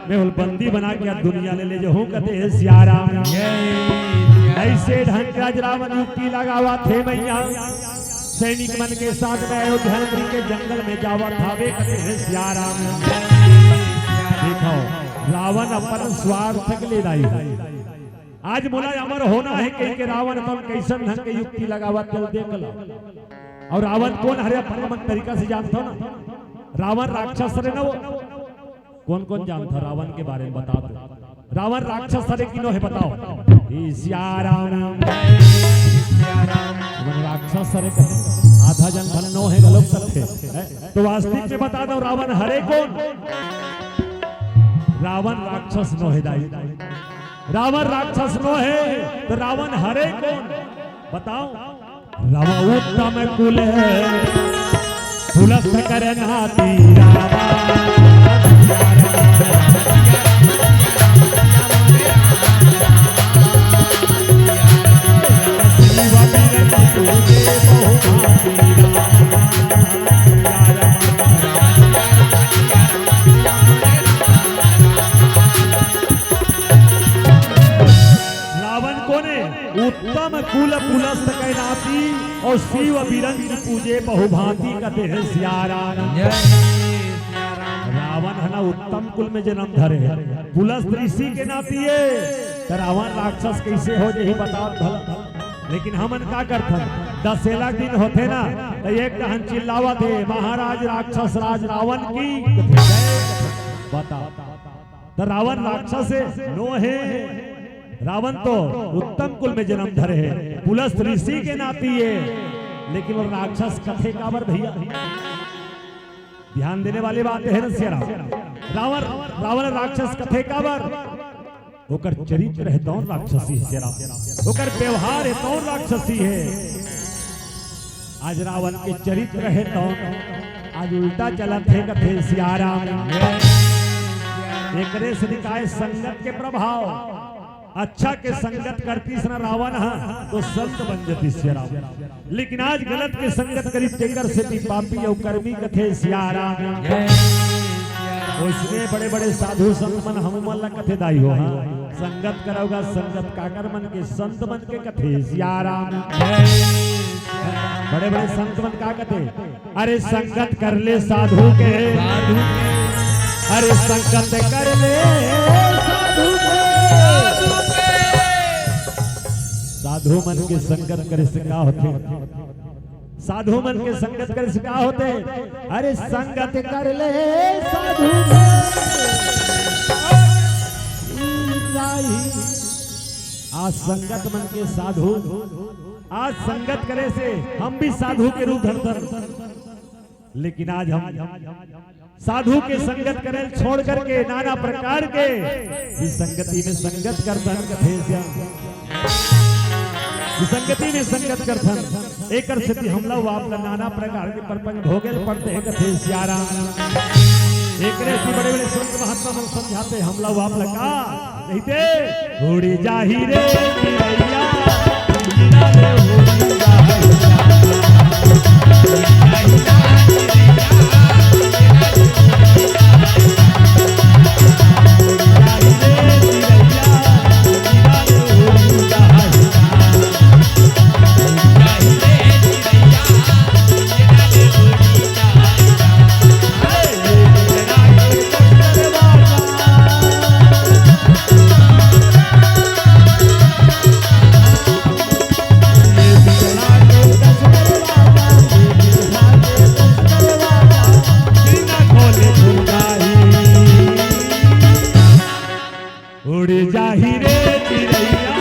मैं ओला बंदी बना के दुनिया ले, ले जाहूं, कथे सियाराम। अइसे ढंग के आज रावण युक्ति लगावत हे मैया, सैनिक मन के साथ में अयोध्या नगरी के जंगल में जावत हावे, कथे सियाराम। देखव, रावण अपन स्वार्थ के ले दाई। आज मोला अमर होना हे कहिके रावण अपन कइसन ढंग के युक्ति लगावत हे, देख ला। अउ रावन कोन हरे, अपन मन तरीका से जानथव ना। रावन राक्षस हरे ना वो। कोन कोन जानथव रावन के बारे म, बता दो। रावन राक्षस हरे कि नो हे, बताव। हे सिया राम। मन राक्षस हरे कथे, आधा जन भले नो हे घलोक कथे। हैं? तो वास्तविक में बता दो, रावन हरे कोन? रावन राक्षस नो हे दाई। रावन राक्षस नो हे, तो रावन हरे कोन? बताव। रावन उत्तम कुल हे, पुलस्त कर नाती रावन। रावन कोने? उत्तम कुल पुलस्त कर नाती अउ शिव बिरंच पूजे बहुभांति कथे हे सिया राम। जय सिया राम। रावन ह ना उत्तम कुल में जनम धरे हे, पुलस्त ऋषि के नाती हे, त रावन राक्षस कइसे हो जही, बताव भला। लेकिन हमन का करथन, दसेला दिन होथे ना, त एक ठन चिल्लावत हे, "महाराज राक्षस राज रावन की।" बताव। त रावन राक्षस हे? नो हे। रावन तो उत्तम कुल में जनम धरे हे, पुलस्त ऋषि के नाती हे, लेकिन वो राक्षस कथे काबर भइया? ध्यान देने वाली बात हे ना सिया राम। रावन, रावन राक्षस कथे काबर? ओकर चरित्र हे तौन राक्षसी हे सिया राम, ओकर व्यवहार हे तौन राक्षसी हे। आज रावन के चरित्र हे तौन आज उल्टा चलत हे कथे सिया राम। एकरे से निकाय संगत के प्रभाव, अच्छा के संगत करतिस ना रावन ह, तो संत बन जतिस सिया राम। लेकिन आज गलत के संगत करिस, तेकर सेती पापी अउ कर्मी कथे सिया राम। जय सिया राम। ओइसने बड़े-बड़े साधु संत मन हमू मन ला कथे दाई हो, हाँ। संगत करव गा, संगत काकर मन के, संत मन के कथे सिया राम। जय सिया राम। बड़े-बड़े संत मन का कथे, अरे संगत कर ले साधु के, साधु के। अरे संगत कर ले साधु के। साधु मन के संगत करे से का होथे? साधु मन के संगत करे से का होथे? अरे संगत कर ले साधु के। आज संगत मन के साधु, आज संगत करे से हम भी साधु के रूप धरथन। लेकिन आज हम साधु के संगत करे ल छोड़ करके नाना प्रकार के विसंगति में संगत करथन कथे सिया। विसंगति में संगत करथन, एकर सेती हमला आप ला नाना प्रकार के प्रपंच भोगे ल पड़थे कथे सिया राम। एकरे से बड़े-बड़े संत महात्मा मन समझाथे हमला आप ला का कहिथे, उड़ी जाही रे चिरैया, गिरा ले उड़ी जाही। उड़ जाही रे चिरैया,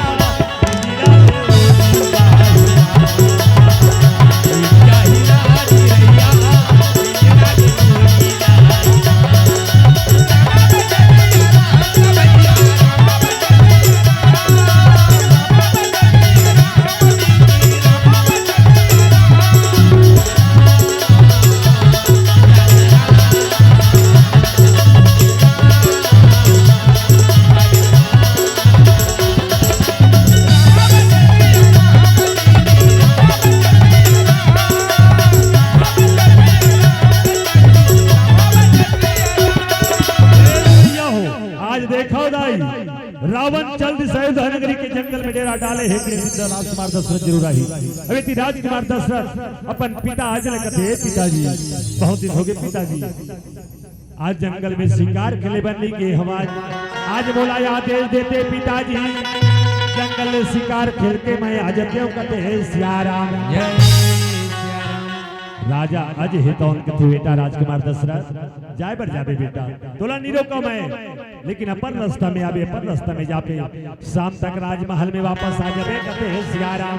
आज देखव दाई, रावन चल दिस अयोध्या नगरी के जंगल में डेरा डाले हे, कि राजकुमार दशरथ जरूर आही। अब एती राजकुमार दशरथ अपन पिता आज ले कथे, "पिताजी, बहुत दिन हो गए पिताजी, आज जंगल में शिकार खेले बर नहीं गए हम। आज, आज मोला आदेश देते पिताजी, जंगल में शिकार खेल के मैं आ जाते हूँ," कथे सिया राम। जय सिया राम। राजा अज हे तौन कथे बेटा राजकुमार दशरथ, जाय बर जाबे बेटा, तोला नी रोका मैं, लेकिन अपन रास्ता में आबे, अपन रास्ता में जाबे। शाम तक राजमहल में वापस आ जाबे, कथे हे सिया राम।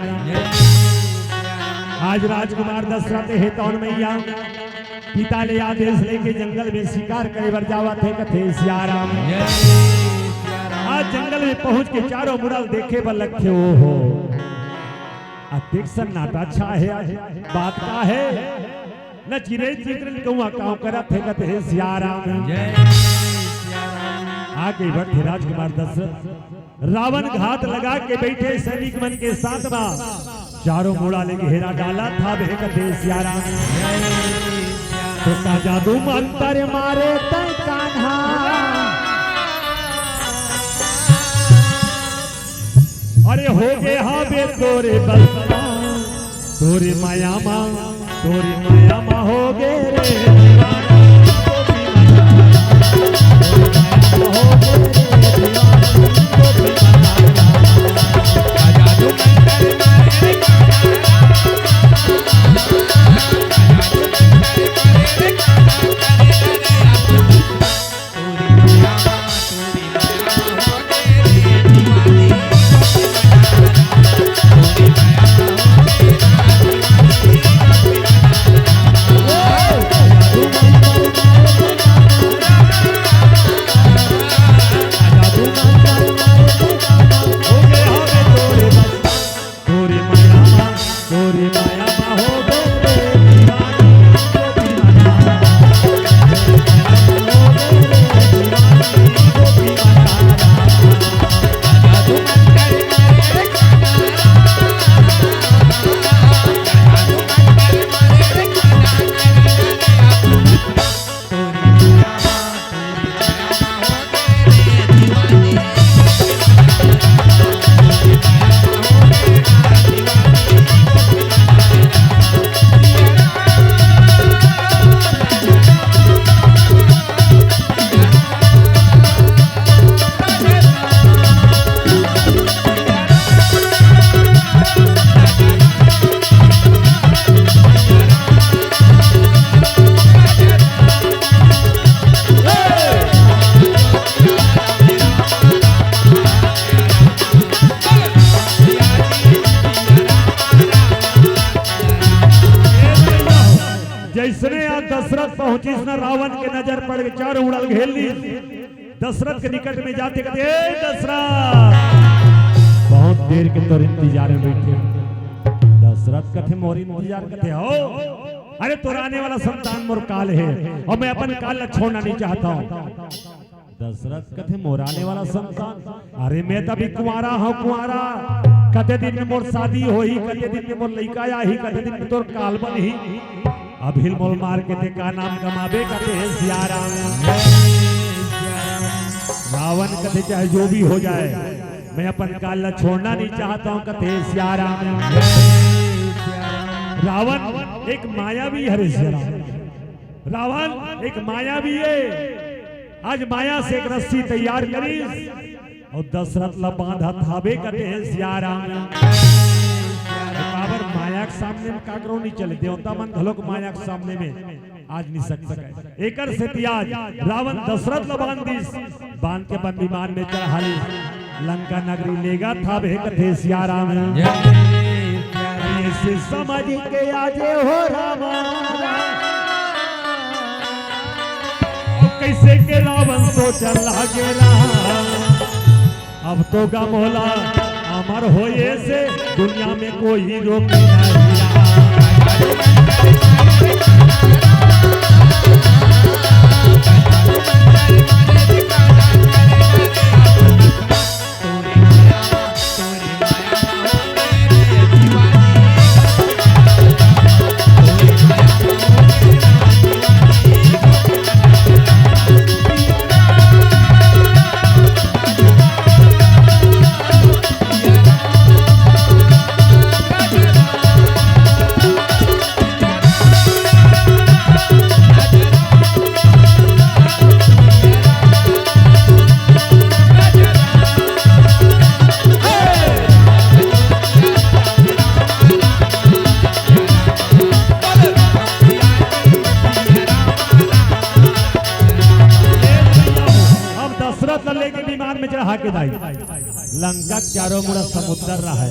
आज राजकुमार दशरथ हे तौन मैया पिता ले आदेश लेके जंगल में शिकार करे बर जावत हे, कथे सिया राम। आज जंगल में पहुंच के चारों मुड़ा ल देखे बर लगथे, ओ हो, अतेक सन्नाटा छा हे, बात का हे? न चिरई चितरन कौआ कांव करत हे, कथे सिया राम। जय सिया राम। आगे बढ़थे राजकुमार दशरथ, रावण घात लगा के बइठे सैनिक मन के साथ मा चारों मुड़ा ले घेरा डालत हाबे, कथे सिया राम। जय सिया राम। तो का जादू मंतर मारे तैं कान्हा, अरे हो गे हाबे तोरे बस मा, तोरे माया मा, तोरे माया मा हो गे रे दीवाना। जइसने आज दशरथ पहुंचिस न, रावण के नजर पड़ गे, चारों मुड़ा ल घेर लिस। दशरथ के निकट में जाथे कथे, "ए दशरथ, बहुत देर के तोर इंतजार में बइठे हंव।" दशरथ कथे, "मोर इंतजार?" कथे, "हो, अरे तोर आने वाला संतान मोर काल हे अउ मैं अपन काल ला छोड़ना नहीं चाहत हंव।" दशरथ कथे, "मोर आने वाला संतान? अरे मैं त अभी कुंवारा हंव, कुंवारा। कते दिन में मोर शादी होही, कते दिन में मोर लइका आही, कते दिन में तोर काल बनही। अभी ल मोर मार के तैं का नाम कमाबे?" कथे हे सिया राम। रावण कथे, "चाहे जो भी हो जाए, मैं अपन काल ला छोड़ना नहीं चाहत हंव।" कथे हे सिया राम। रावण एक मायावी हरे सिया राम। रावण एक मायावी हे। आज माया से एक रस्सी तैयार करिस अउ दशरथ ला बांधत हाबे, कथे हे सिया राम। काबर माया के सामने में काकरो नहीं चले, देवता मन घलोक माया के सामने में आज नहीं सक सकय। एकर सेती आज रावण दशरथ ला बांध दिस, बांध के अपन विमान में चढ़ा लिस। लंका नगरी लेगत हाबे, कथे सिया राम। जय सिया राम। ऐसे समझ के आजे हो रामा, कइसे के रावण सोचन लागे राम। अब तो गा मोला अमर होए से दुनिया में कोई रोके नहीं। कहा के दाई, लंका के चारों मुड़ा समुद्र रहा है,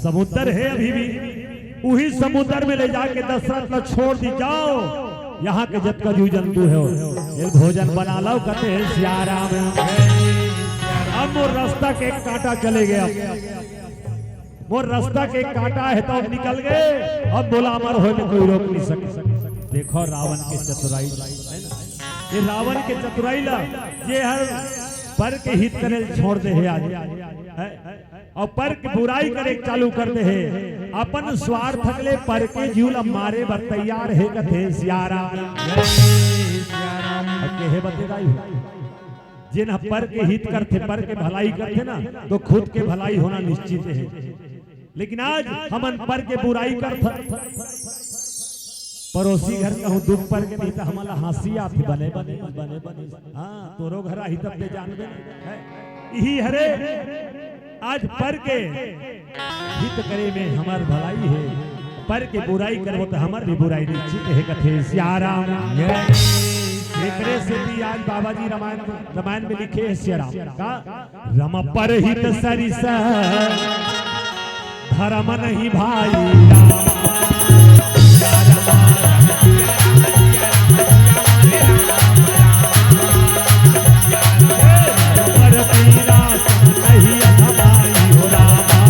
समुद्र है अभी भी, उही समुद्र में ले जाके दशरथ ला छोड़ दी, जाओ, यहाँ के जतका जीव जंतु है, ये भोजन बना लो, कहते हैं सिया राम। अब मोर रास्ता के कांटा चले गया, मोर रास्ता के कांटा है तो अब निकल गए, अब मोला अमर होए में कोई रोक नहीं सके। देखो रावण के चतुराई, है ना? ये रावण के चतुराई ला, ये हर पर के हित करे छोड़ दे है आज, है? और पर के बुराई करे चालू कर दे है, अपन स्वार्थ के लिए पर के जीव ला मारे बर तैयार है, कथे सिया राम। अब के है बते दाई हो? जेन ह पर के हित करथे, पर के भलाई करथे ना, तो खुद के भलाई होना निश्चित है। लेकिन आज हमन पर के बुराई करथन, पड़ोसी घर कहूँ दुख पर के नहीं तो हमला हंसी आथे, बने बने बने बने। हाँ, तोरो घर आही तब ते जानबे है। यही हरे आज पर के हित करे में हमर भलाई है, पर के बुराई करबो तो हमर भी बुराई निश्चित है, कथे सिया राम। एकरे से भी आज बाबा जी रामायण, रामायण में लिखे हैं सिया राम का, रम परहित सरिस धरम नहीं भाई। पर पीरा सम नहीं अधमाई हो रामा,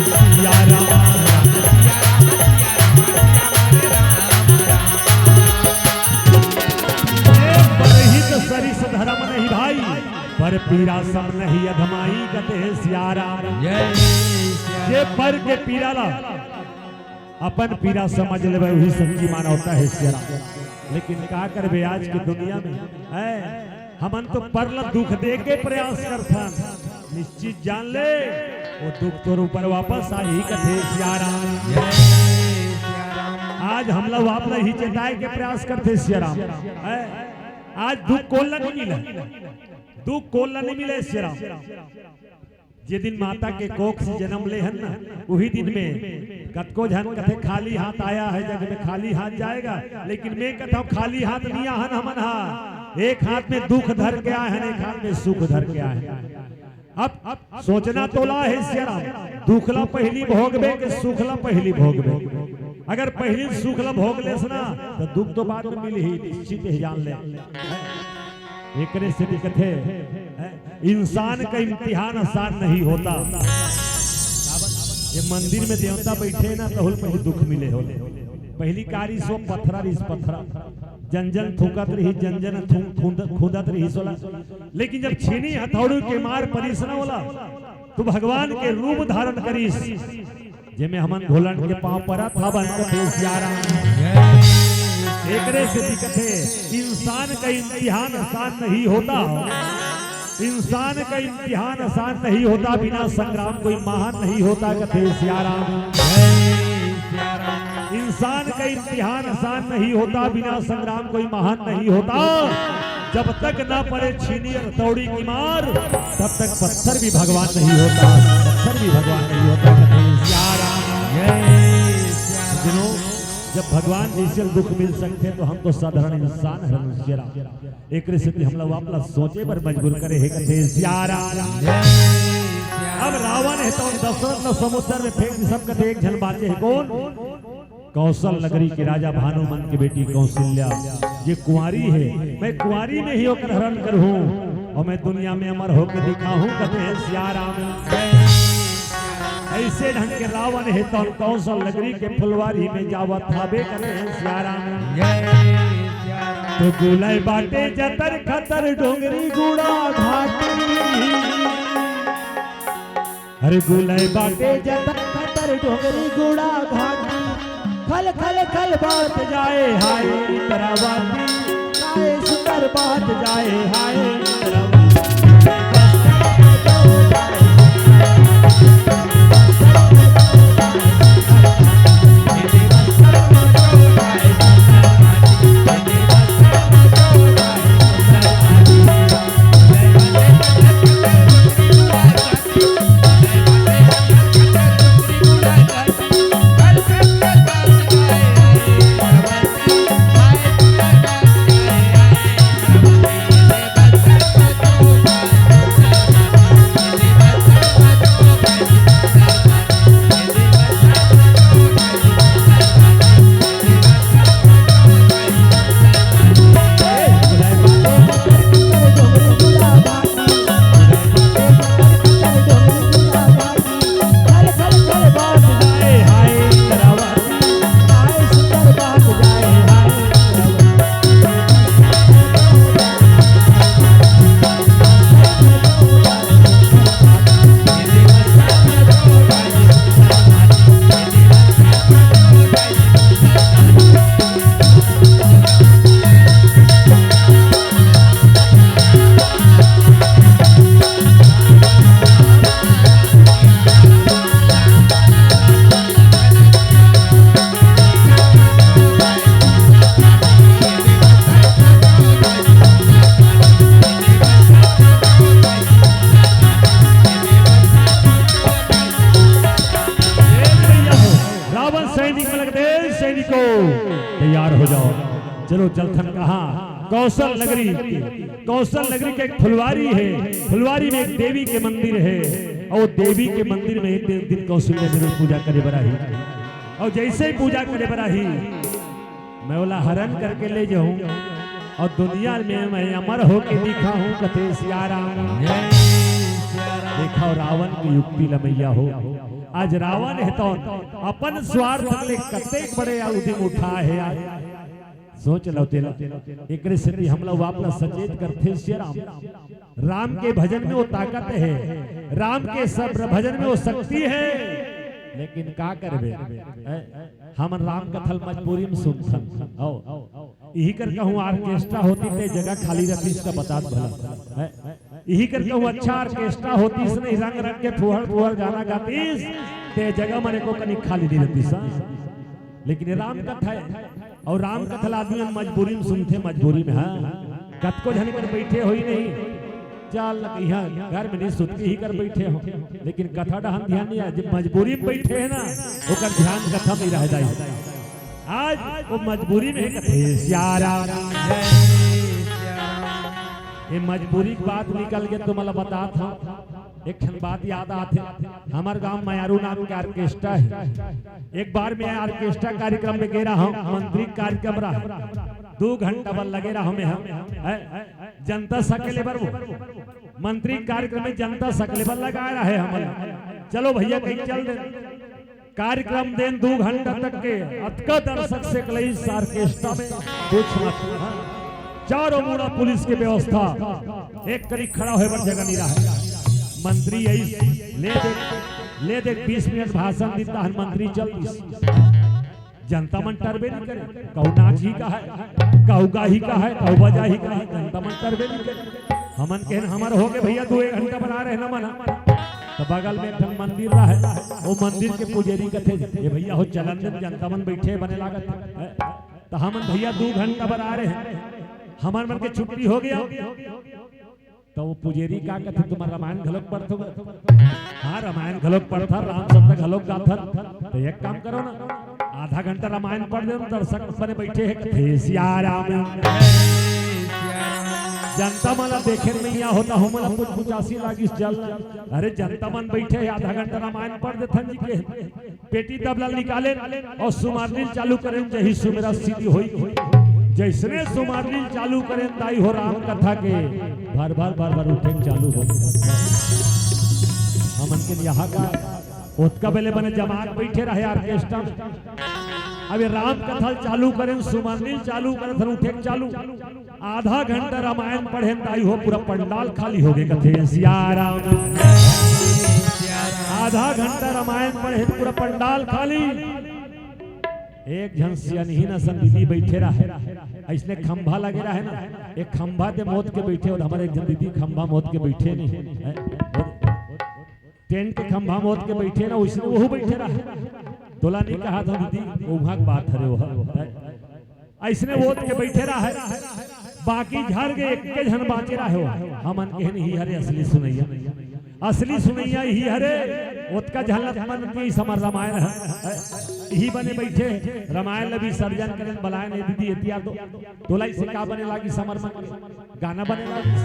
सिया रामा। ये परहित सरिस धरम नहीं भाई, पर पीरा सम नहीं अधमाई, कथे सिया राम। जय सिया जे राम। पर के पीरा ला अपन पीरा समझ लेवे, वही सच्ची मानवता है सिया राम। लेकिन का करबे, आज के दुनिया में है, हमन तो पर ला दुख दे के प्रयास करथन, निश्चित जान ले, वो दुख तोर ऊपर वापस आही, कथे सिया राम। जय सिया राम। आज हमला आप ला ही चेताए के प्रयास करथे सिया राम। है? आज दुख कोन ला नहीं मिले, दुख कोन ला नहीं मिले सिया राम। जे दिन माता के कोख से जन्म ले हन ना, वही दिन में कतको झन कथे खाली हाथ आया है जग में खाली हाथ जाएगा, लेकिन मैं कथा खाली हाथ नहीं आहन हमन हा। एक हाथ में दुख धर के आए हैं, एक हाथ में सुख धर के आए हैं। अब, अब सोचना तोला है सिया राम, दुख ला पहली भोगबे के सुख ला पहली भोगबे। अगर पहली सुख ला भोग लेस ना, तो दुख तो बाद में मिलही, निश्चित ही जान ले। एकरे से भी कथे, इंसान का इम्तिहान आसान नहीं होता। ये मंदिर में देवता बैठे ना, तहुल पहली दुख मिले हो। पहली कारी सो पथरा रिस पथरा, जन जन थूकत रही, जन जन थू-, खूंद-, खूंदत रही सोला। लेकिन जब छीनी हथौड़ी के मार परिस ना होला, तो भगवान के रूप धारण करिस, जेमे हमन घोलन के पांव परत हवन, कथे सिया राम। एकरे से भी कथे, इंसान का इम्तिहान आसान नहीं होता, इंसान का इम्तिहान आसान नहीं होता, बिना संग्राम कोई महान नहीं होता, कथे सिया राम। इंसान का इम्तिहान आसान नहीं होता, बिना संग्राम कोई महान नहीं होता। जब तक ना पड़े छीनी हथौड़ी की मार, तब तक पत्थर भी भगवान नहीं होता, पत्थर भी भगवान नहीं होता। कथे सिया राम। जय सिया राम। सज्जनों, जब भगवान जैसे दुख मिल सकते तो हम तो साधारण इंसान है, सिया राम। एकरे सेती हमला वापला सोचे बर मजबूर करे हे, कथे सिया राम। अब रावण हे तो दशरथ ल समुद्र में फेंक दे, सब कथे एक झन बाचे हे, कोन? कौशल नगरी के राजा भानुमंत के बेटी कौशल्या, जे कुंवारी हे, मैं कुंवारी में ही ओकर हरण करहूं और मैं दुनिया में अमर होके दिखाहूं, कथे सिया राम। ऐसे ढंग के रावण हे तो कौशल नगरी के फुलवारी में जावत हाबे, कथे सिया राम। तो गुलय बाटे जतर खतर डोंगरी गुड़ा घाटी। अरे गुलय बाटे जतर खतर डोंगरी गुड़ा घाटी। खल खल खल बात जाए हाय इंद्रावती। जाए सुंदर बात जाए हाय इंद्रावती। तैयार हो जाओ, चलो चलथन कहाँ? कौशल नगरी। कौशल नगरी के एक फुलवारी है, फुलवारी में एक देवी के मंदिर है, और देवी के मंदिर में एक दिन, दिन कौशल्या जरूर पूजा करे बर आही, और जैसे ही पूजा करे बर आही, मैं ओला हरण करके ले जाऊं और दुनिया में मैं अमर होके दिखाऊं, कथे सिया राम। देखा रावण की युक्ति ल मैया हो। आज रावण हे तो अपन स्वार्थ ले कतेक बड़े उद्यम उठाए हे यार। सोच लो तेला। एकरे सेती हमला वापस सचेत करथे सिया राम। राम के भजन में वो ताकत है, राम के सब भजन में वो शक्ति है, लेकिन का करबे? हैं? हमन राम कथा ल मजबूरी में सुनथन। आओ, इही कर कहूँ orchestra होती ते जगह खाली रहतीस त बतात भला। हैं? इही कर कहूँ अच्छा orchestra होतीस नहीं, रंग रंग के फुहर फुहर गाना गातीस ते जगह मन एको कनी खाली नहीं रहतीस। हाँ? लेकिन ये राम कथा है, और राम कथा ला आदमी मन मजबूरी में सुनथे, मजबूरी में। हाँ, कतको झन कर बैठे होई नहीं, चल न कहिया घर में नहीं सुतती ही कर बैठे हो, लेकिन कथा डहन ध्यान नहीं आए। जब मजबूरी में बैठे हैं ना, ओकर ध्यान कथा में रह जाए। आज वो मजबूरी में है, कथे सिया राम। ये मजबूरी की बात निकल के तुम्हारा बतात हूँ। एक ठन बात याद आथे, हमर गांव मयारू नाम के orchestra है। एक बार मैं orchestra कार्यक्रम में गे रहा हूँ, मंत्री कार्यक्रम रहा, दो घंटा बर लगे रहा मैं, हैं? जनता सकले बर वो मंत्री कार्यक्रम में जनता सकले बर लगाए रहे हमन। चलो भैया, कहीं चल दे। कार्यक्रम देन दू घंटा तक के अतका दर्शक से कलई orchestra में कुछ मत। हाँ। चारों मुड़ा पुलिस के व्यवस्था, एक करी खड़ा होए बर जगह नहीं रहा। मंत्री आई, ले दे, ले दे, बीस मिनट भाषण दी, तहन मंत्री चल दिस। जनता मन टरबे नहीं करे, कहू नाच ही का है, कहू गाही का है, कहू बजा ही का है, जनता मन टरबे नहीं करे। हमन कहन हमर हो गए भैया, दो एक घंटा बना रहे ना मन। तो बगल में एक ठन मंदिर रहा है, वो मंदिर के पुजेरी कथे, "ये भैया हो चलन दे, जनता मन बैठे बने लागत है।" तो हमन भैया दो घंटा बर आ रहे हैं, हमर मन के छुट्टी हो गया। तो वो पुजेरी का कथे, "तुम्हार रामायण घलोक पढ़थो?" "हाँ, रामायण घलोक पढ़थन, राम सप्ता घलोक गाथन।" तो एक काम करो ना, आधा घंटा रामायण पढ़ दे, दर्शक बने बैठे हैं, कथे सिया राम। जनता मन ला देखे नइ होता, हमला कुछ कुचासी लागिस जल। अरे जनता मन बैठे हे, आधा घंटा रामायण पढ़ देथन जी के। पेटी तबला निकालेन अउ सुमारलील चालू करेन, जही सुमेरा सिद्धि होई। जइसने सुमारलील चालू करेन दाई हो राम कथा के, भर भर भर भर उठेन चालू हो। हमन के यहाँ का ओतका बेले बने जमात बैठे रहे orchestra में। अब ये राम कथा चालू करेन, सुमारलील चालू करेन, उठेन चालू। आधा घंटा रामायण पढ़ेन दाई हो, पूरा पंडाल खाली हो गए। कथे सिया राम। आधा घंटा रामायण पढ़ेन, पूरा पंडाल खाली। एक झन सियनही नसन दीदी बैठे रहे, अइसने खंभा लगे रहे ना, एक खंभा दे मोत के बैठे, अउ हमर एक झन दीदी खंभा मोत के बैठे नहीं है। टेंट के खंभा मोत के बैठे ना, वइसने वहू बैठे रहे। तोला नहीं कहा था दीदी, वो वहाँ के बात हरे वो। अइसने ओत के बैठे रहे, बाकी झर के एक के झन बाँचे रहे हो। हमन कहे नहीं, हरे असली सुनैया, असली सुनैया ही हरे। ओतका झन मन के समर रामायण है, यही बने बैठे रामायण ल विसर्जन करेन बलाए नहीं दीदी, एतिया तो तोला इसे का बने लागी समर मन के? गाना बने लागिस,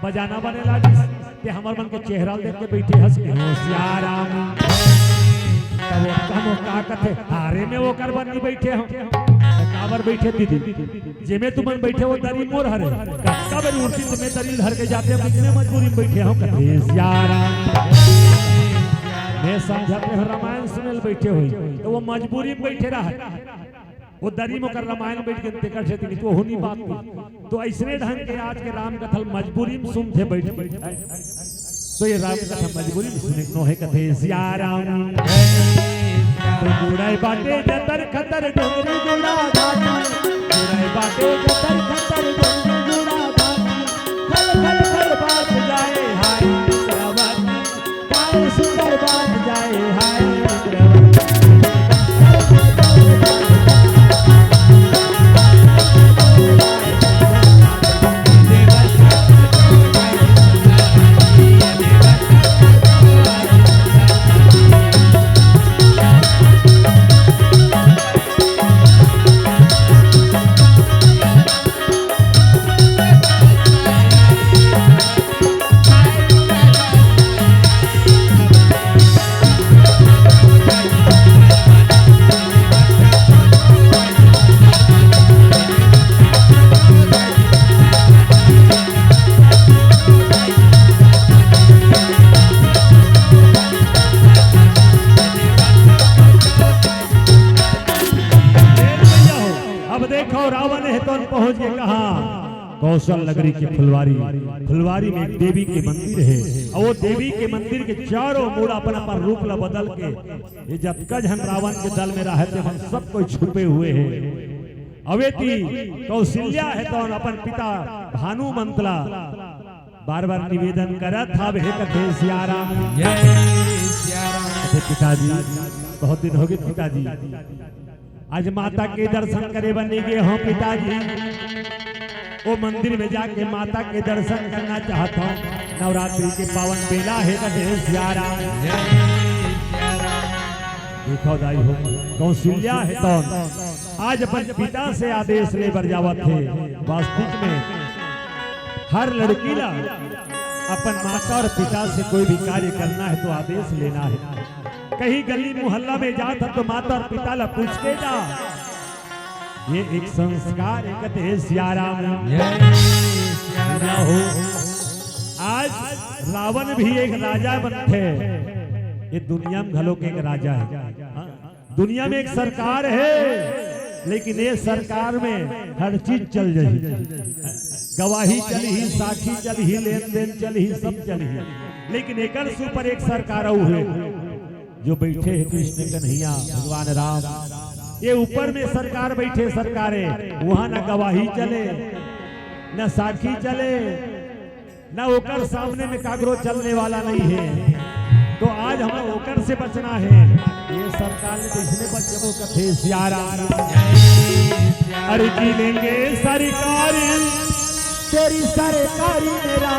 बजाना बने लागिस, ते हमर मन के चेहरा ल देख के बैठे हस के, "हो सिया राम।" तब वो कम का कथे, "हारे में ओकर बर नहीं बैठे हो।" "काबर बैठे दीदी?" "जेमे तुमन बैठे हो दरी मोर हरे, कतका बेर उठती ते मैं दरी धर के जाते, अब इतने मजबूरी में बैठे हो।" कथे, "सिया राम।" मैं समझत रहे रामायण सुने ल बैठे होई, तो वो मजबूरी में बैठे रहे। वो दरी में ओकर रामायण बैठ के तेकर से तिनको होनी बात थी। तो अइसने ढंग के आज के राम कथा ल मजबूरी में सुनथे बैठ के। तो ये राम कथा मजबूरी में सुने के नोहे। कथे सिया राम। तो गुड़ाई बाटे जतर खतर डोंगरी गुड़ा घाटी। गुड़ाई बाटे जतर खतर डोंगरी गुड़ा घाटी। खल खल खल बात जाए हाय चक्रवर्ती। काय सुंदर बात जाए हाय चक्रवर्ती। देखो, रावण हे तौन पहुंच के कहा, कौशल नगरी के फुलवारी, फुलवारी में एक देवी के मंदिर हे, अउ वो देवी के मंदिर के चारों मुड़ा अपन अपन रूप ला बदल के, ये जतका झन रावण के दल में रहे थे, हम सब कोई छुपे हुए हे। अवेती कौशल्या हे तौन अपन पिता भानुमंत ला बार बार निवेदन करत हवे, कथे सियाराम। जय सियाराम। कथे पिताजी, बहुत दिन होगे पिताजी, आज माता के दर्शन करे बर नइ गे हों पिताजी, वो मंदिर में जाके माता के दर्शन करना चाहत हों। नवरात्रि के पावन बेला हे, कथे सियाराम। जय सियाराम। देखो दाई हो, कौशल्या हे तौन आज अपन पिता से आदेश ले बर जावत हे। वास्तविक में हर लड़की ला अपन माता और पिता से कोई भी कार्य करना हे तो आदेश लेना हे। कहीं गली मोहल्ला में जात हे तो माता और पिता ला पूछ के जा। ये एक संस्कार हे, कथे सियाराम। जय सियाराम। आज रावण भी एक राजा बनथे, ये दुनिया में घलो के एक राजा हे। दुनिया में एक सरकार हे, लेकिन ये सरकार में हर चीज चल जाही, गवाही चलही, साखी चलही, लेन देन चलही, सब चलही, लेकिन एकर से ऊपर एक सरकार अउ हे, जो बैठे हे कृष्ण कन्हैया भगवान राम। ये ऊपर में सरकार बैठे, सरकार हे, वहां ना गवाही चले, ना साखी चले, ना ओकर सामने में काकरो चलने वाला नइ हे। तो आज हमला ओकर से बचना हे। ये सरकार ले कइसने बचबो, कथे सियाराम। अरे जी लेंगे सरकार तेरी सरकारी मेरा,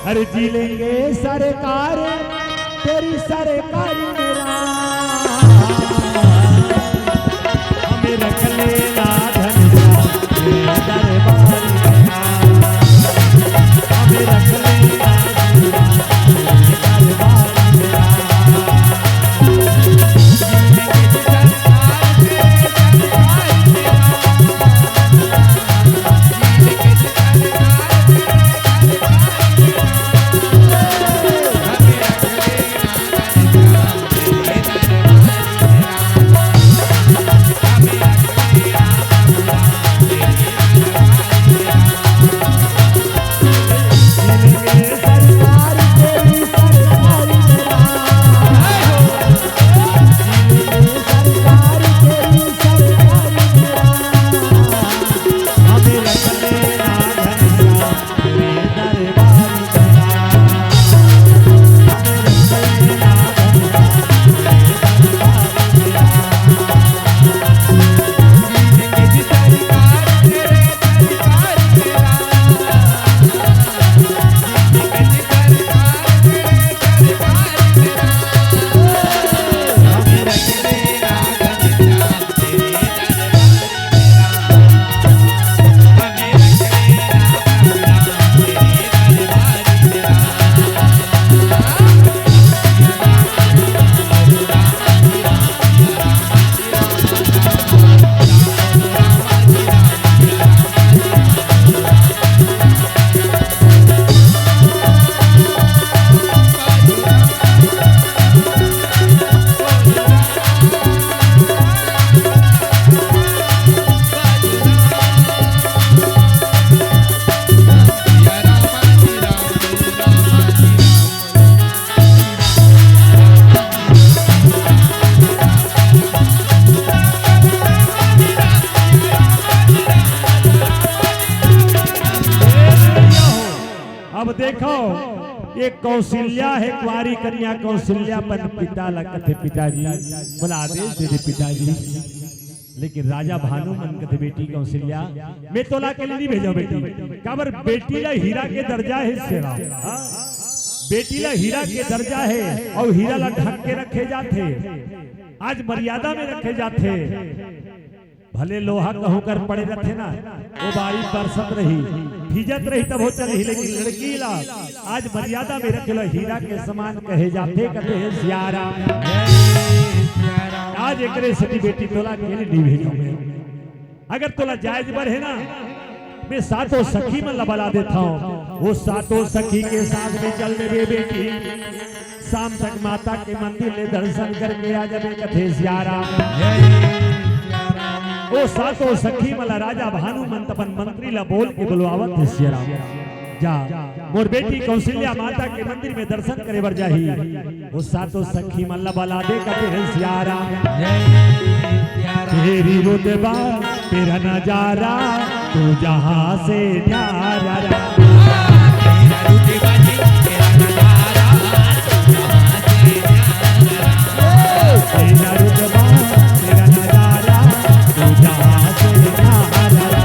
अरे जी लेंगे सरकार तेरी सरकारी मेरा, हमें रख लेना धन तेरे दरबार मेरा, हमें रख लेना तेरे दरबार मेरा। अब देखो, ये कौशल्या हे, कुंवारी कन्या कौशल्या, अपन पिता ला कथे पिताजी, मोला आदेश दे दे पिताजी। लेकिन राजा भानुमंत कथे, बेटी कौशल्या, मैं तोला अकेले नइ भेजों बेटी, काबर बेटी ला हीरा के दर्जा हे सेवा। हाँ? बेटी ला हीरा के दर्जा हे अउ हीरा ला ढक के रखे जाथे, आज मर्यादा में रखे जाथे। भले लोहा कहूं कर पड़े रथे ना, वो बारी बरसत रही, भीजत रही तभो चलही, लेकिन लड़की ला आज मर्यादा में रखे ला हीरा के समान कहे जाथे, कथे हे सियाराम। आज एकरे सेती बेटी तोला अकेले नइ भेजों मैं। अगर तोला जाए बर हे ना, मैं सातों सखी मन ला बला देथंव। वो सातों सखी के साथ में चल देबे बेटी। शाम तक माता के मंदिर ले दर्शन करके आ जाबे, कथे सियाराम। वो सातों सखी मन ला राजा भानुमंत अपन मंत्री ला बोल के बुलवावत हे सियाराम। जा, मोर बेटी कौशल्या माता के मंदिर में दर्शन करे बर जाही। वो सातों सखी मन ला बला दे, कथे हे सियाराम। तेरी रुतबा, तेरा नजारा, तू जहाँ से न्यारा। तेरा रुतबा, तेरा नजारा, तू जहाँ से न्यारा।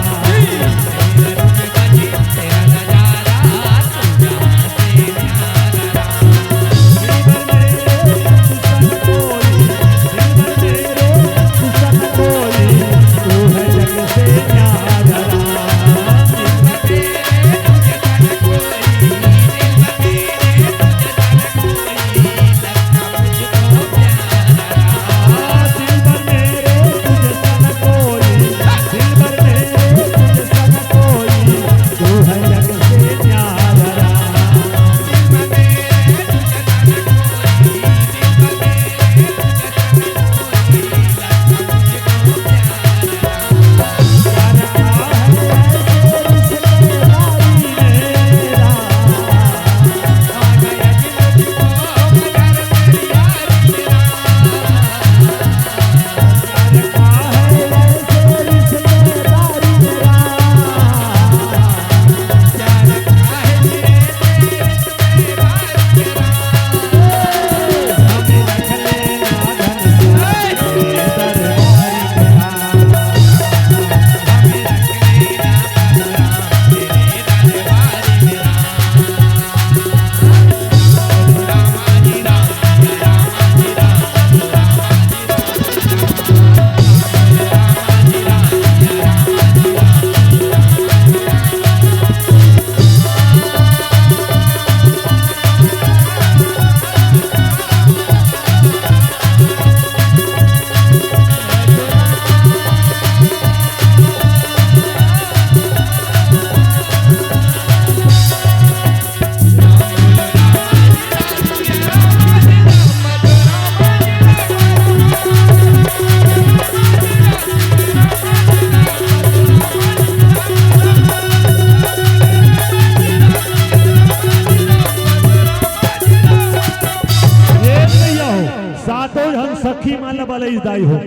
ए भैया हो, सातों झन सखी मन ल बलइस दाई हो।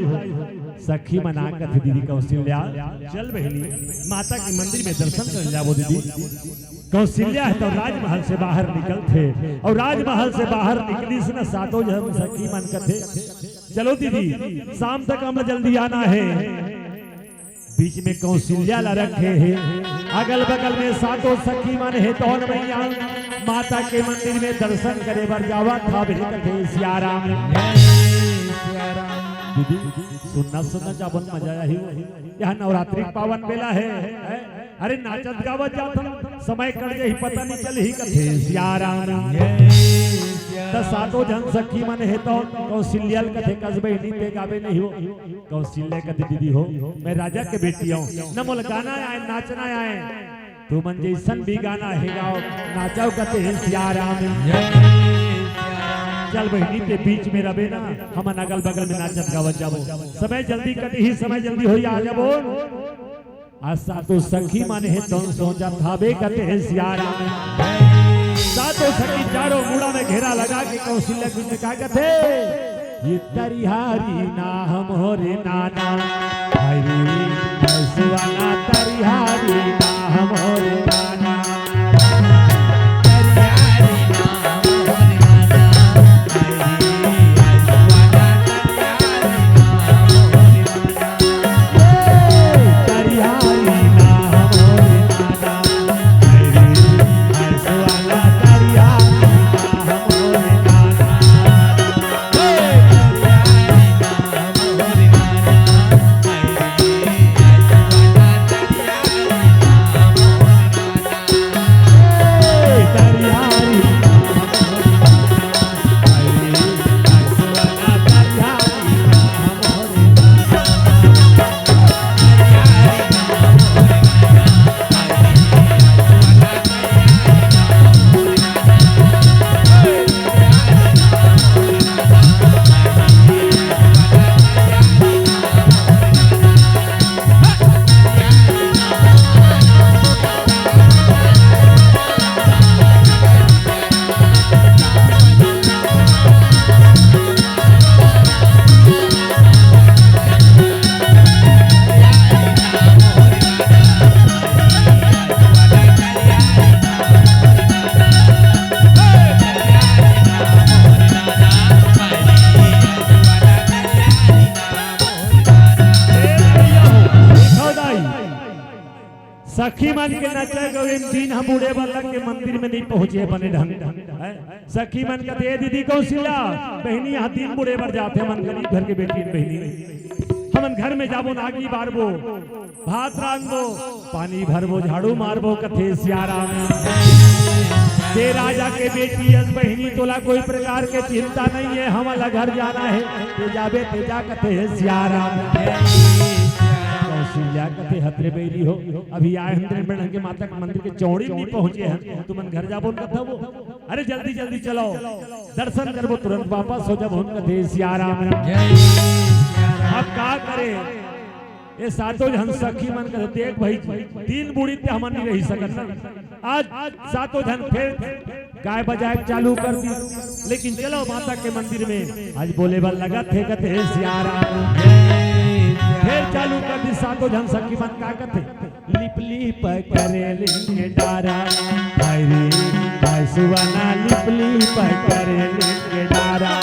सखी मन आ कथे, दीदी कौशल्या, चल बहिनी, माता के मंदिर में दर्शन करे जाबो दीदी। कौशल्या ह तो राजमहल से बाहर निकलथे, अउ राजमहल से बाहर निकलिस न, सातों झन सखी मन कथे, चलो दीदी, शाम तक हमला जल्दी आना हे। बीच में कौशल्या ला रखे हे, अगल बगल में सातों सखी मन हे, तौन मैया माता के मंदिर में दर्शन करे बर जावत हाबे, कथे सियाराम। दीदी, सुनना सुनना जाबो न, मजा आही। यह नवरात्रि के पावन बेला हे, हे? अरे नाचत गावत जात हन, समय कट जाही पता नहीं चलही, कथे सियाराम। त सातों झन सखी मन हे, तौन कौशल्या ल कथे, कस बहिनी ते गाबे नहीं हो। कौशल्या कथे, दीदी हो, मैं राजा के बेटी हूँ, न मोला गाना आए, नाचना आए, तुमन जइसन भी गाना हे गाओ, नाचव, कथे हे सियाराम। चल बहिनी ते बीच में रबे ना, हमन अगल बगल में नाचत गावत जाबो। समय जल्दी कटही, समय जल्दी होही, आ जाबो। आज सातों सखी मन हे तौन सोचत हाबे, कथे हे सियाराम। सातों सखी चारों मुड़ा में घेरा लगा के कौशल्या के बीच में का कथे? ये तरिहारी ना हम हो रे नाना, हरी हसुआना तरिहारी ना हम हो रे नाना। तरिहारी ना हम हो रे नाना, हरी हसुआना तरिहारी ना हम हो रे नाना। सखी मन के नचे गवे म दिन ह बूड़े बर लग के मंदिर में नइ पहुंचे बने ढंग। हैं? सखी मन कथे, "ए दीदी कौशिल्या, बहिनी ह दिन बूड़े बर जाथे, हमन गरीब घर के बेटी बहिनी, हमन घर में जाबो, नागी बारबो, भात रांधबो, पानी भरबो, झाड़ू मारबो," कथे सियाराम। ते राजा के बेटी अस बहिनी, तोला कोई प्रकार के चिंता नइ हे, हमन ला घर जाना हे, ते जाबे ते जा, कथे सियाराम। कौशिल्या कथे, "हत रे बैरी हो, अभी आए हन रे, मेढ़न के माता के मंदिर के चौड़ी नइ पहुंचे हन, तुमन घर जाबो न कथव। अरे जल्दी जल्दी चलो, दर्शन करबो, तुरंत वापस हो जाबो न," कथे सियाराम। अब का करे, ए सातों झन सखी मन कथे, "देख भाई, दिन बूड़ी ते हमन नइ रहि सकन ना, आज सातों झन फेर गाय बजाए चालू कर दिस, लेकिन चलो माता के मंदिर में आज बोले बर लगत हे," कथे सियाराम। फेर चालू कर दिस सातों झन सखी मन, का कथे, "लिप लिप करे लिंग डारा, भाई रे भाई सुवना, लिप लिप करे लिंग डारा।"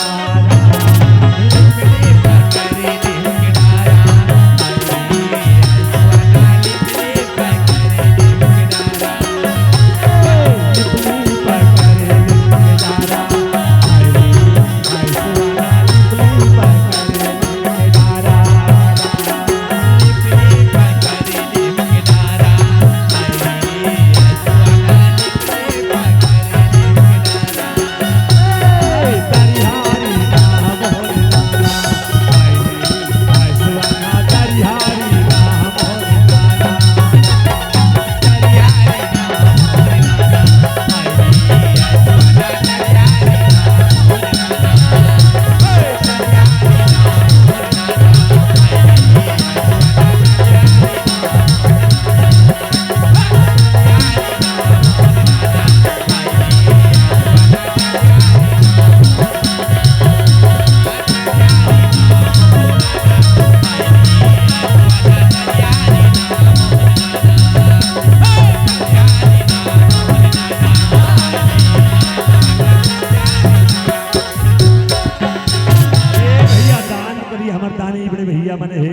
ए भैया, दान करी, हमर दानी बड़े भैया मन हे।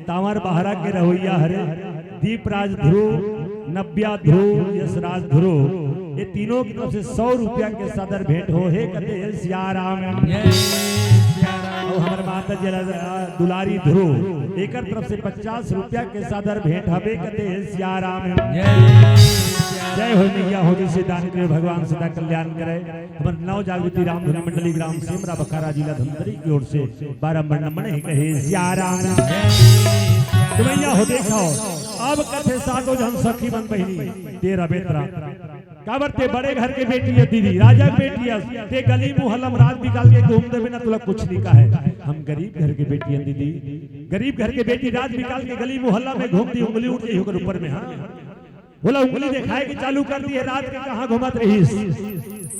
तांवर बहरा के रहोइया हरे दीपराज ध्रुव, नव्या ध्रुव, यशराज ध्रुव, ये तीनों की तरफ से सौ रुपया के सादर भेंट हो हे, कथे सियाराम। जय सियाराम। अउ हमर माता जी ला दुलारी ध्रुव, एकर तरफ से पचास रुपया के सादर भेंट हवे, कथे सियाराम। जय सियाराम। जय हो मैया हो, जैसे दान करे भगवान सदा कल्याण करे। हमर नव जागृति रामधुनी मंडली ग्राम सेमरा बखारा जिला धमतरी की ओर से बारह महीना मने ही कहे सियाराम। तो भैया हो देखो, अब कथे सातों झन सखी मन बहिनी, तेरा बेतरा। काबर ते बड़े घर के बेटी हे दीदी, राजा के बेटी हे, ते गली मोहल्ला में रात बिकाल के घूम देबे ना, तोला कुछ नइ कहे। हम गरीब घर के बेटी हे दीदी, गरीब घर के बेटी रात बिकाल के गली मोहल्ला में घूम दी, उंगली उठ जाही ओकर ऊपर में, हाँ। बोला, उंगली देखाए के चालू कर दिए, रात के कहाँ घूमत रहिस?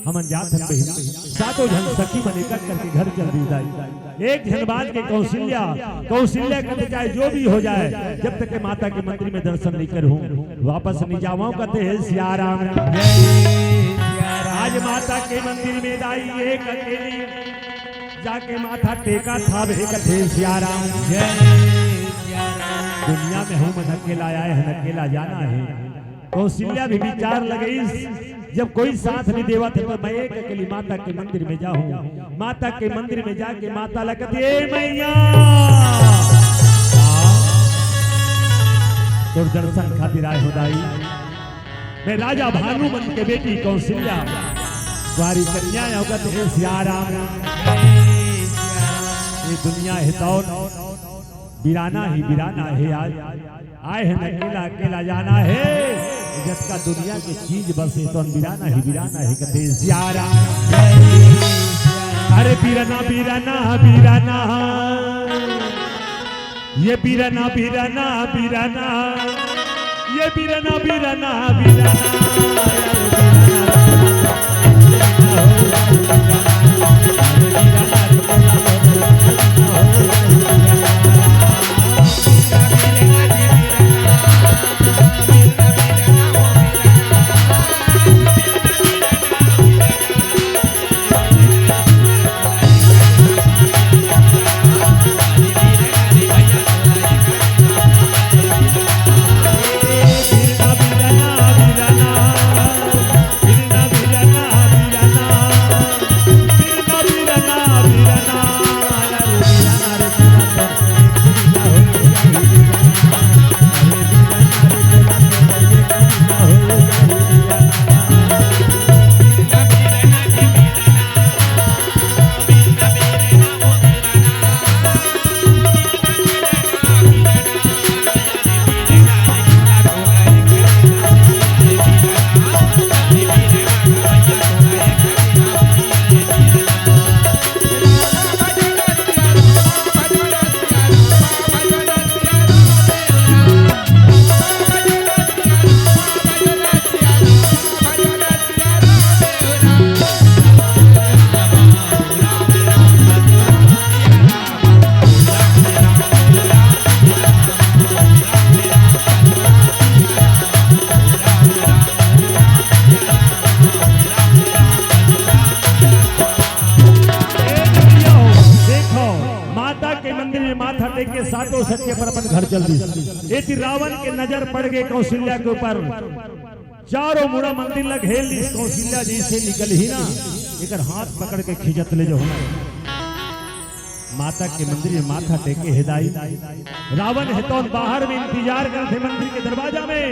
हमन जात हन बहिनी, सातों झन सखी मन एक एक करके घर चल दी दाई। एक झन बाज के कौशल्या, कौशल्या कहते चाहे जो भी हो जाए, जब तक के माता के मंदिर में दर्शन नइ करहूँ, वापस नइ जावंव, कथे सियाराम। आज माता के मंदिर में दाई एक अकेली जाके माथा टेकत हवे, कथे सियाराम। जय सियाराम। दुनिया में हमन अकेला आए हन, अकेला जाना हे। कौशल्या भी विचार लगइस, जब कोई साथ नइ देवत हे तो मैं एक अकेली माता के मंदिर में जाहूँ। माता के मंदिर में जाके माता ला कथे, "ए मैया, तोर दर्शन खातिर आए हों दाई।" मैं राजा भानुमंत के बेटी कौशल्या, कुंवारी कन्या अवगत हे सियाराम। ये दुनिया हे तौन बिराना ही बिराना हे, आज आए हन अकेला अकेला जाना हे। जतका दुनिया के चीज बसे तौन बिराना ही बिराना हे, कथे सियाराम। अरे बिराना बिराना बिराना, ये बिराना बिराना बिराना, ये बिराना बिराना बिराना। के सातों सखी अपन अपन घर चल दिस। एती रावण के नजर पड़ गे कौशल्या के ऊपर। चारों मुड़ा मंदिर ला घेर लिस। कौशल्या जइसे निकलही ना, एकर हाथ पकड़ के खींचत ले जाहूं। माता के मंदिर में माथा टेके हे दाई। रावण हे तौन बाहर में इंतजार करथे मंदिर के दरवाजा में।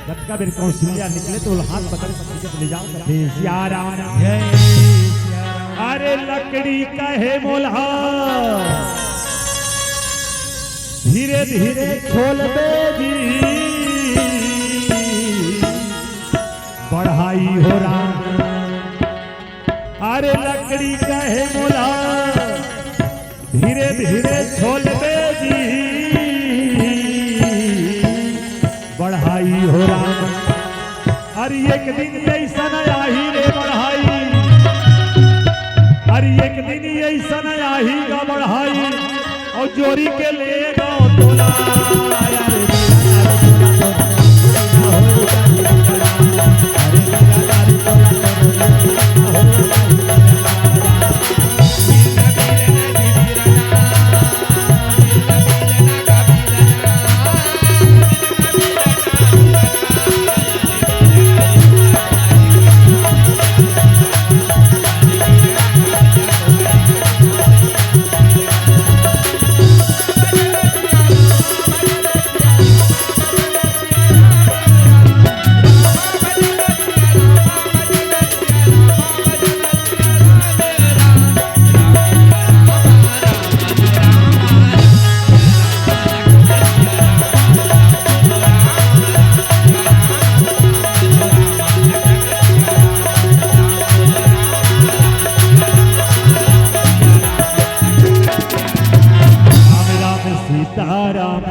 कतका बेर कौशल्या निकले त ओला हाथ पकड़ के खींचत ले जाव कथे, "सिया राम।" जय सिया राम। अरे लकड़ी कहे मोलहा, धीरे धीरे खोल दे जी, बढ़ाई हो राम। अरे लकड़ी कहे मोला, धीरे धीरे खोल दे जी, बढ़ाई हो राम। अरे एक दिन अइसन आही रे बढ़ाई, अरे एक दिन अइसन आही गा बढ़ाई, अउ जोरी के ले गा तोला। राम राम सीताराम।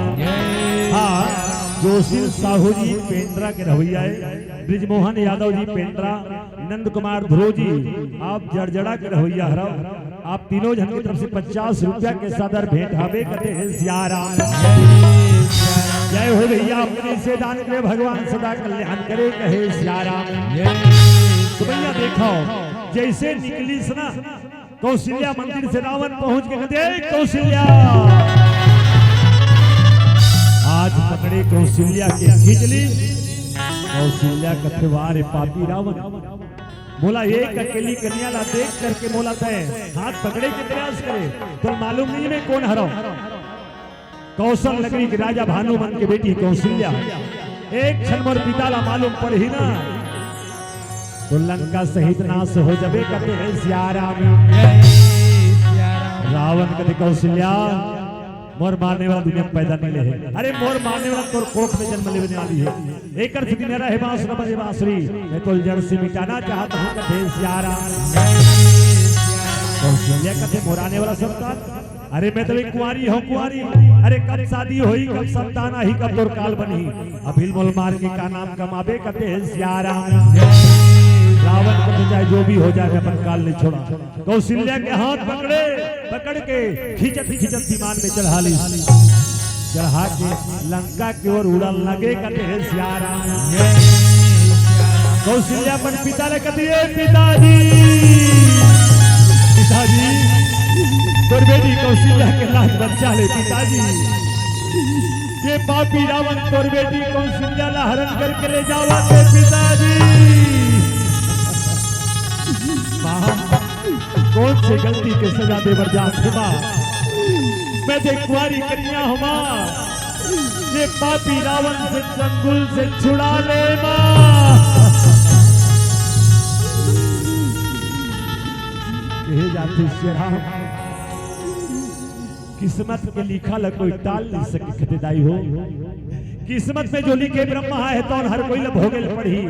हाँ, जोशील साहू जी पेंड्रा के रहवैया हे, ब्रिजमोहन यादव जी पेंड्रा, नंद कुमार ध्रुव जी, आप जड़जड़ा के रहवैया हरव, आप तीनों झन की तरफ से पचास रुपया के सादर भेंट हावे कथे हे सिया राम। जय हो भैया, अपने से दान करे भगवान सदा कल्याण करे कहे सिया राम। तो भैया देखो, जइसे निकलिस ना कौशल्या मंदिर से रावण पहुंच के कथे, "ए कौशल्या।" हाथ पकड़े कौशल्या के खींच लिस। कौशल्या कथे, "वाह रे पापी रावण, मोला एक अकेली कन्या ला देख करके मोला तैं हाथ पकड़े के प्रयास करे, तोला मालूम नहीं मैं कोन हरव?" कौशल नगरी के राजा भानुमंत के बेटी कौशल्या, एक क्षण मोर पिता ला मालूम पड़ही ना, तो लंका सहित नाश हो जाबे कथे हे सिया राम। रावण कथे, "कौशल्या, मोर मारने वाला दुनिया में पैदा नहीं ले हे। अरे मोर मारने वाला तोर कोख में जन्म लेने वाली हे। एकर से दिन रहे बांस न बजे बांसुरी। मैं तो जड़ से मिटाना चाहता हूँ कथे सिया राम।" कौशल्या कथे, "मोर आने वाला संतान?" अरे मैं तो अभी कुंवारी हूँ, कुंवारी। अरे कब शादी होही, कब संतान आही, कब तोर काल बनही? अभी मोला मार के का नाम कमाबे कथे हे सिया राम। रावण कथे, "चाहे जो भी हो जाए, मैं अपन काल नहीं छोड़ा।" कौशल्या के हाथ पकड़े, पकड़ के खींचत खींचत विमान में चढ़ा लिस। चढ़ा के लंका के ओर उड़न लगे कथे हे सिया राम। कौशल्या अपन पिता ले कथे, "ए पिताजी, पिताजी, तोर बेटी कौशल्या के लाज बचा ले पिताजी। ये पापी रावण तोर बेटी कौशल्या ला हरण करके ले जावत हे पिताजी।" माँ, कोन से गलती के सजा दे बर जात हे माँ? मैं देख कुंवारी कन्या हूँ माँ, ये पापी रावण से चंगुल से छुड़ा ले माँ। कहे जाथे सिया राम, किस्मत के लिखा ला कोई टाल नहीं सके कथे दाई हो। किस्मत में जो लिखे ब्रह्मा हे तौन हर कोई ला भोगे ल पड़ही,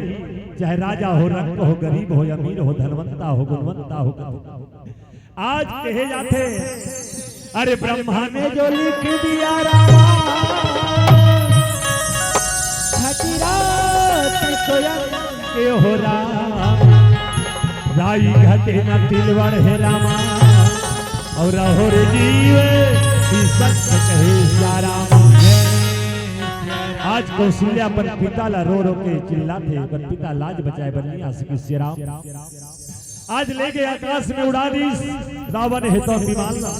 चाहे राजा हो, रंक हो, गरीब हो, अमीर हो, धनवंता हो, गुणवंता हो। आज कहे जाथे, अरे ब्रह्मा ने जो लिख दिया रामा, खतिरा त्रिकोण के हो राम, राई घटे न तिलवड़ हे रामा, और रहो रे जीव विसंग कहे सिया राम। आज कौशल्या अपन पिता ला रो रो के चिल्लाथे, अपन पिता लाज बचाए बर नहीं आ सके सिया राम। आज लेगे आकाश में उड़ा दिस रावण हे तो विमान ला।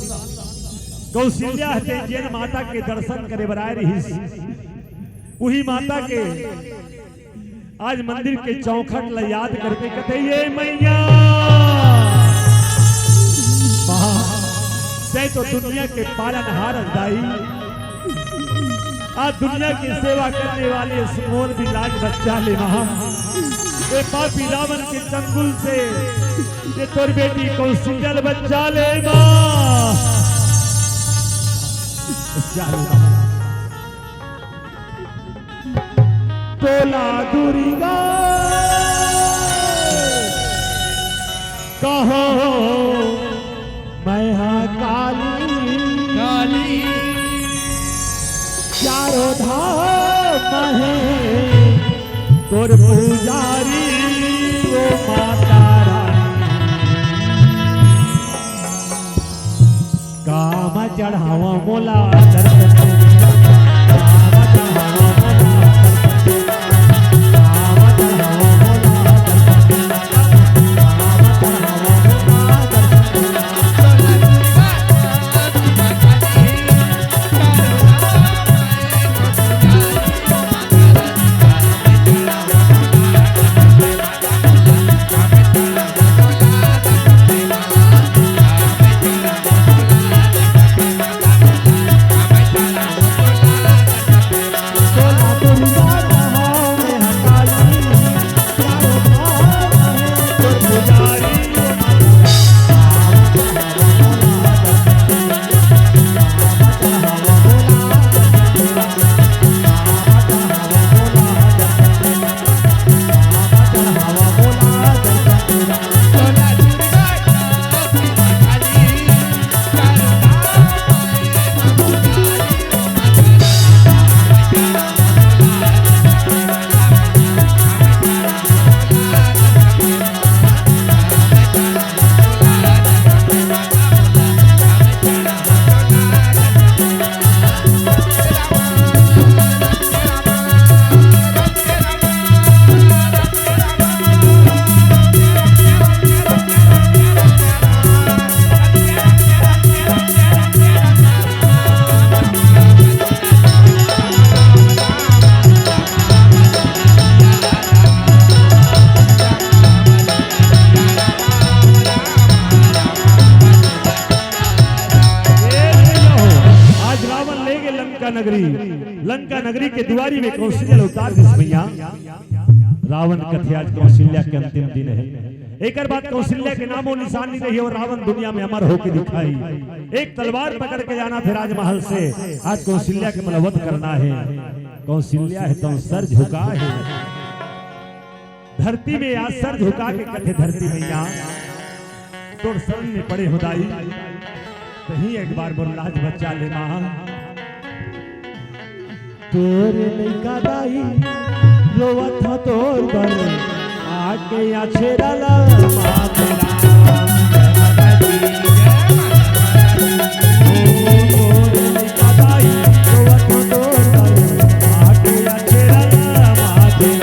कौशल्या हते जेन माता के दर्शन करे बर आए रहिस, उही माता के आज मंदिर के चौखट ला याद करके कथे, "ये मैया, माँ, तैं तो दुनिया के पालनहार हस दाई, आज दुनिया की सेवा करने वाली इस मोर भी लाज बच्चा ले माँ, ये पापी रावण के चंगुल से ये तोर बेटी कौशल्या बच्चा ले माँ।" बच्चा ले माँ। तोला दुर्गा कहो, मैं हा काली, काली। चारों धाम हे तोर पुजारी, वो माता रानी। कामा चढ़ावा मोला दर्शन दे। कामा चढ़ावा मोला दर्शन दे। कामा चढ़ावा मोला दर्शन दे। कामा चढ़ावा मोला दर्शन दे। ए भैया हो, आज रावण ले गे लंका नगरी। लंका नगरी के दुआरी में कौशल्या उतार दिस भैया। रावण कथे आज कौशल्या के अंतिम दिन हे। एकर बाद कौशल्या के नामो निशान नहीं रही और रावण दुनिया में अमर होके दिखाही। एक तलवार पकड़ के जाना थे राजमहल से, आज कौशल्या के मोला वध करना हे। कौशल्या हे तो सर झुका हे। धरती में आज सर झुका के कथे, धरती मैया, तोर शरण में पड़े हो दाई, तहीं एक बार मोर लाज बचा ले माँ। तोर लइका दाई रोवत ह तोर बर, आके या छेरा ला माँ तेरा। तोर लइका दाई रोवत ह तोर बर, आके या छेरा ला माँ तेरा।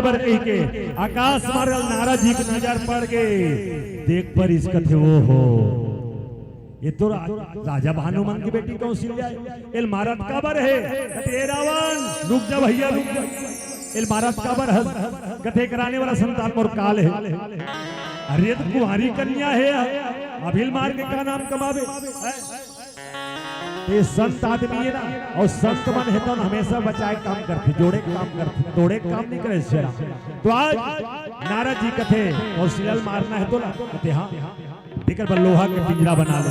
बर कहिके आकाश मारल नारद जी के नजर पड़ गे। देख परिस कथे, ओ हो, ये तो रा-, राजा भानु मन के बेटी कौशल्या हे। एला मारत काबर हे? कथे, ए रावण, रुक जा भैया, रुक जा। एला मारत काबर हस? कथे, एकर आने वाला संतान मोर काल हे। अरे, ये तो कुंवारी कन्या हे, अभी ल मार के का नाम कमाबे? ये संत आदमी हे ना, अउ संत मन हे तो हमेशा बचाए काम करथे, जोड़े काम करथे, तोड़े काम नहीं करे शेरा। तो आज नारद जी कथे, कौशल्या ल मारना हे तोला? कथे, हाँ। एकर बर लोहा के पिंजरा बना ले।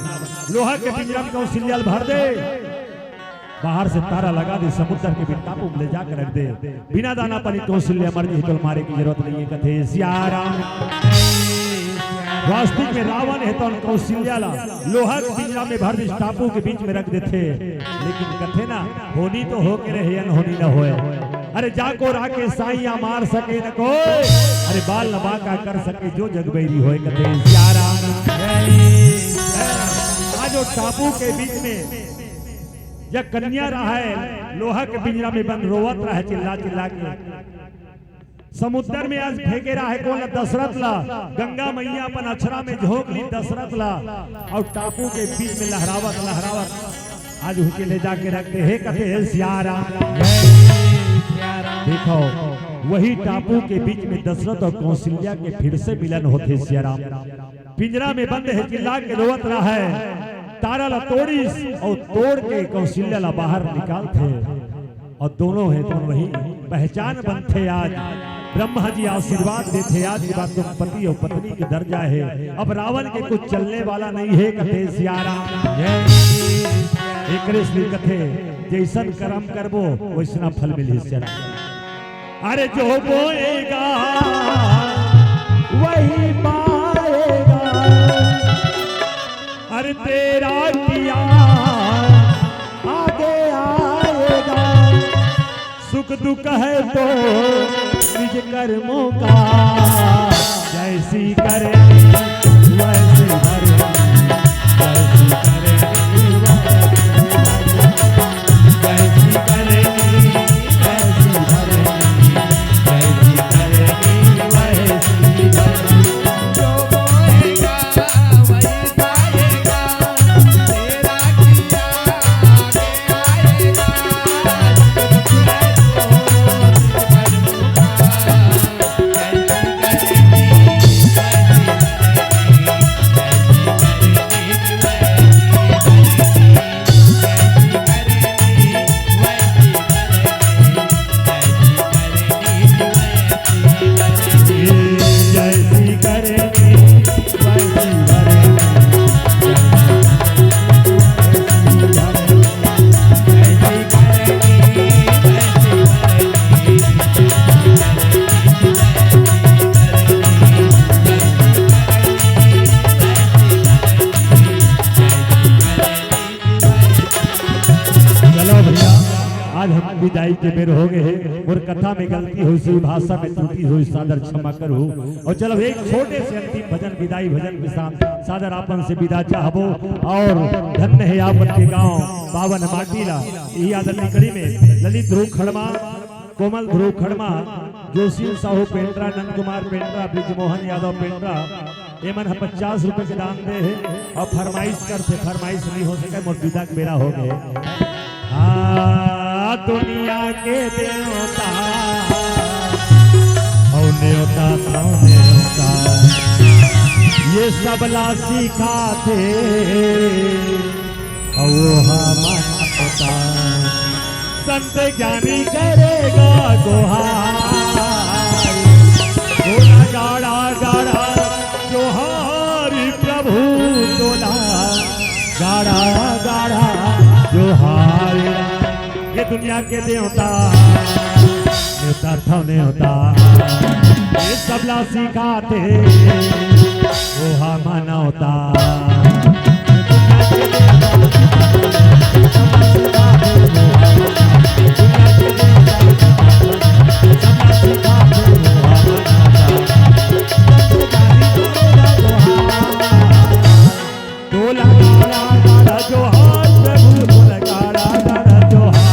लोहा के पिंजरा में कौशल्या ल भर दे, बाहर से ताला लगा दे, समुद्र के बिन टापू में ले जाके रख दे। बिना दाना पानी कौशल्या मर जाही, तोला मारे के जरूरत नहीं हे। कथे सिया राम। वास्तविक में रावण हे तो कौशल्या ला लोहा के पिंजरा में भर दे, टापू के बीच में रख देथे। लेकिन कथे ना, होनी तो होके रहे, अनहोनी न होय। अरे जाको राखे साइया मार सके न कोई, अरे बाल न बांका कर सके जो जग बैरी होय। कथे सिया राम। आज वो टापू के बीच में या कन्या रहे, लोहा के पिंजरा में बंद, रोवत रहे चिल्ला चिल्ला के। समुद्र में आज फेंके रहे कोन ला? दशरथ ला। गंगा मैया अपन अचरा में झोंक ली दशरथ ला, अउ टापू के बीच में लहरावत लहरावत आज उनके ले जाके रख दे। हे कथे, हे सिया राम। देखो, वही टापू के बीच में दशरथ अउ कौशल्या के फिर से मिलन होथे सिया राम। पिंजरा में बंद हे, चिल्ला के रोवत रहे, तारा ला तोड़िस अउ तोड़ के कौशल्या ला बाहर निकालथे। अउ दोनों हे तो वही पहचान बनथे। आज ब्रह्मा जी आशीर्वाद देथे, आज के बाद तुम पति अउ पत्नी के दर्जा हे। अब रावण के कुछ चलने वाला नहीं हे। कथे सिया राम। एकरे से कथे, जैसन करम करबो वैसना फल मिलही सिया राम। अरे जो बोएगा वही पाएगा, अरे तेरा किया आगे आएगा। सुख दुख है तो निज कर्मों का, जैसी करनी वैसी भरनी, जैसी करनी वैसी भरनी। चलो भैया, आज हम विदाई के बेर हो गए हैं। मोर कथा में गलती होइस होही, भाषा में त्रुटि होइस होही, सादर क्षमा करहू। अउ चलो, एक छोटे से अंतिम भजन, विदाई भजन के साथ सादर आपन से विदा चाहबो। अउ धन्य हे आपन के गांव, पावन माटी ला। इही आदर निकड़ी में ललित ध्रुव खड़मा, कोमल ध्रुव खड़मा, जोशील साहू पेंड्रा, नंद कुमार पेंड्रा, ब्रिजमोहन यादव पेंड्रा, एमन ह पचास रुपए के दान दे हे अउ फरमाइश करथे, फरमाइश नहीं हो सके, मोर विदा के बेरा हो गए। हाँ, दुनिया के देवता, अउ नेवता, अउ नेवता, ये सबला सिखाथे। अउ ओहा मानवता, संत ज्ञानी करेगा गोहार। तोला गाड़ा गाड़ा जोहार प्रभु, तोला गाड़ा गाड़ा जोहार। ये दुनिया के देवता, नेवता थव नेवता, ये सबला सिखाथे, ओहा मानवता। तोला गाड़ा गाड़ा जोहार प्रभु, तोला गाड़ा गाड़ा जोहार।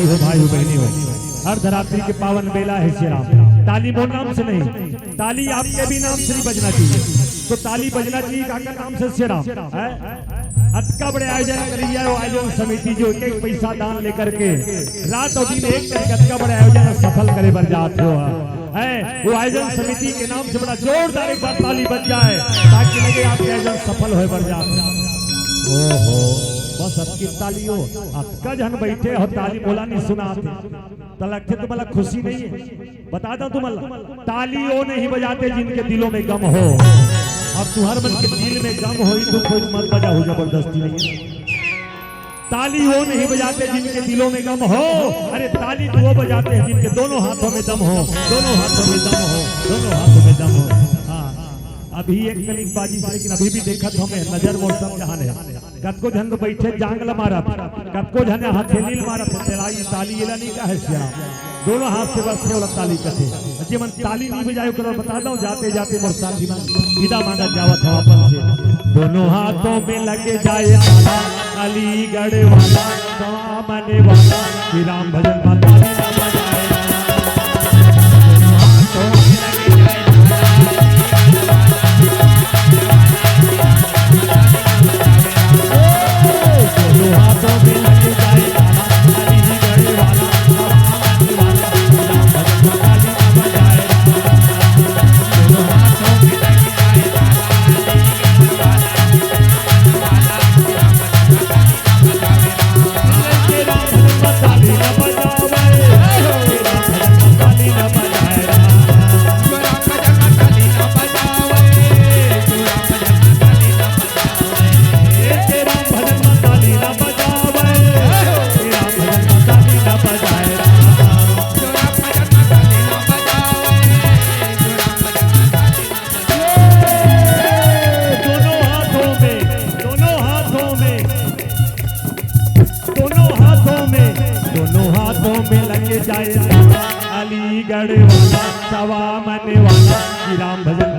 हो भाई हो, बहिनी हो, अर्धरात्रि के पावन बेला हे श्री राम। ताली मोर नाम से नहीं, ताली आपके भी नाम से नहीं बजना चाहिए। तो ताली बजना चाहिए काकर नाम से? श्री राम। हैं? अतका बड़े आयोजन करिया हो, आयोजन समिति जो एक एक पैसा दान लेकर के रात अउ दिन एक करके अतका बड़े आयोजन सफल करे बर जात हो। हैं? वो आयोजन समिति के नाम से बड़ा जोरदार एक बार ताली बज जाए, ताकि लगे आपके आयोजन सफल होए बर जात हो। ओहो, बस अतकी ताली हो, अतका झन बैठे हो, ताली मोला नहीं सुनात हे। त लगथे तुमन ला खुशी नहीं हे। बता दंव तुमन ला, ताली वो नहीं बजाते जिनके दिलों में गम हो। अब तुंहर मन के दिल में गम होही तो कोई मत बजाहू, जबरदस्ती नहीं हे। ताली वो नहीं बजाते जिनके दिलों में गम हो, अरे ताली तो वो बजाते हैं जिनके दोनों हाथों में दम हो, दोनों हाथों में दम हो, दोनों हाथों में दम हो। हाँ, अभी एक कनिक बाजिस, लेकिन अभी भी देखत हंव मैं, नजर मोर सब जहां हे। कतको झन तो बइठे जांग ल मारत, कतको झन हथेली ल मारत, तेला ई ताली एला नइ कहे श्री राम। दोनों हाथ से बस केवल ताली कथे। जेमन ताली नइ बजाए ओकरा बता दंव, जाते जाते मोर साथी मन विदा मांगत जावत हंव अपन से। दोनों हाथों में लगे जाए ताला, अलीगढ़ वाला, सामने वाला, कि राम भजन में ताली न बजाए। दोनों हाथों में लगे जाए ताला, दोनों हाथों में, दोनों हाथों में, दोनों हाथों में, दोनों हाथों में लगे जाए अलीगढ़ वाला, सवा मन वाला, कि राम भजन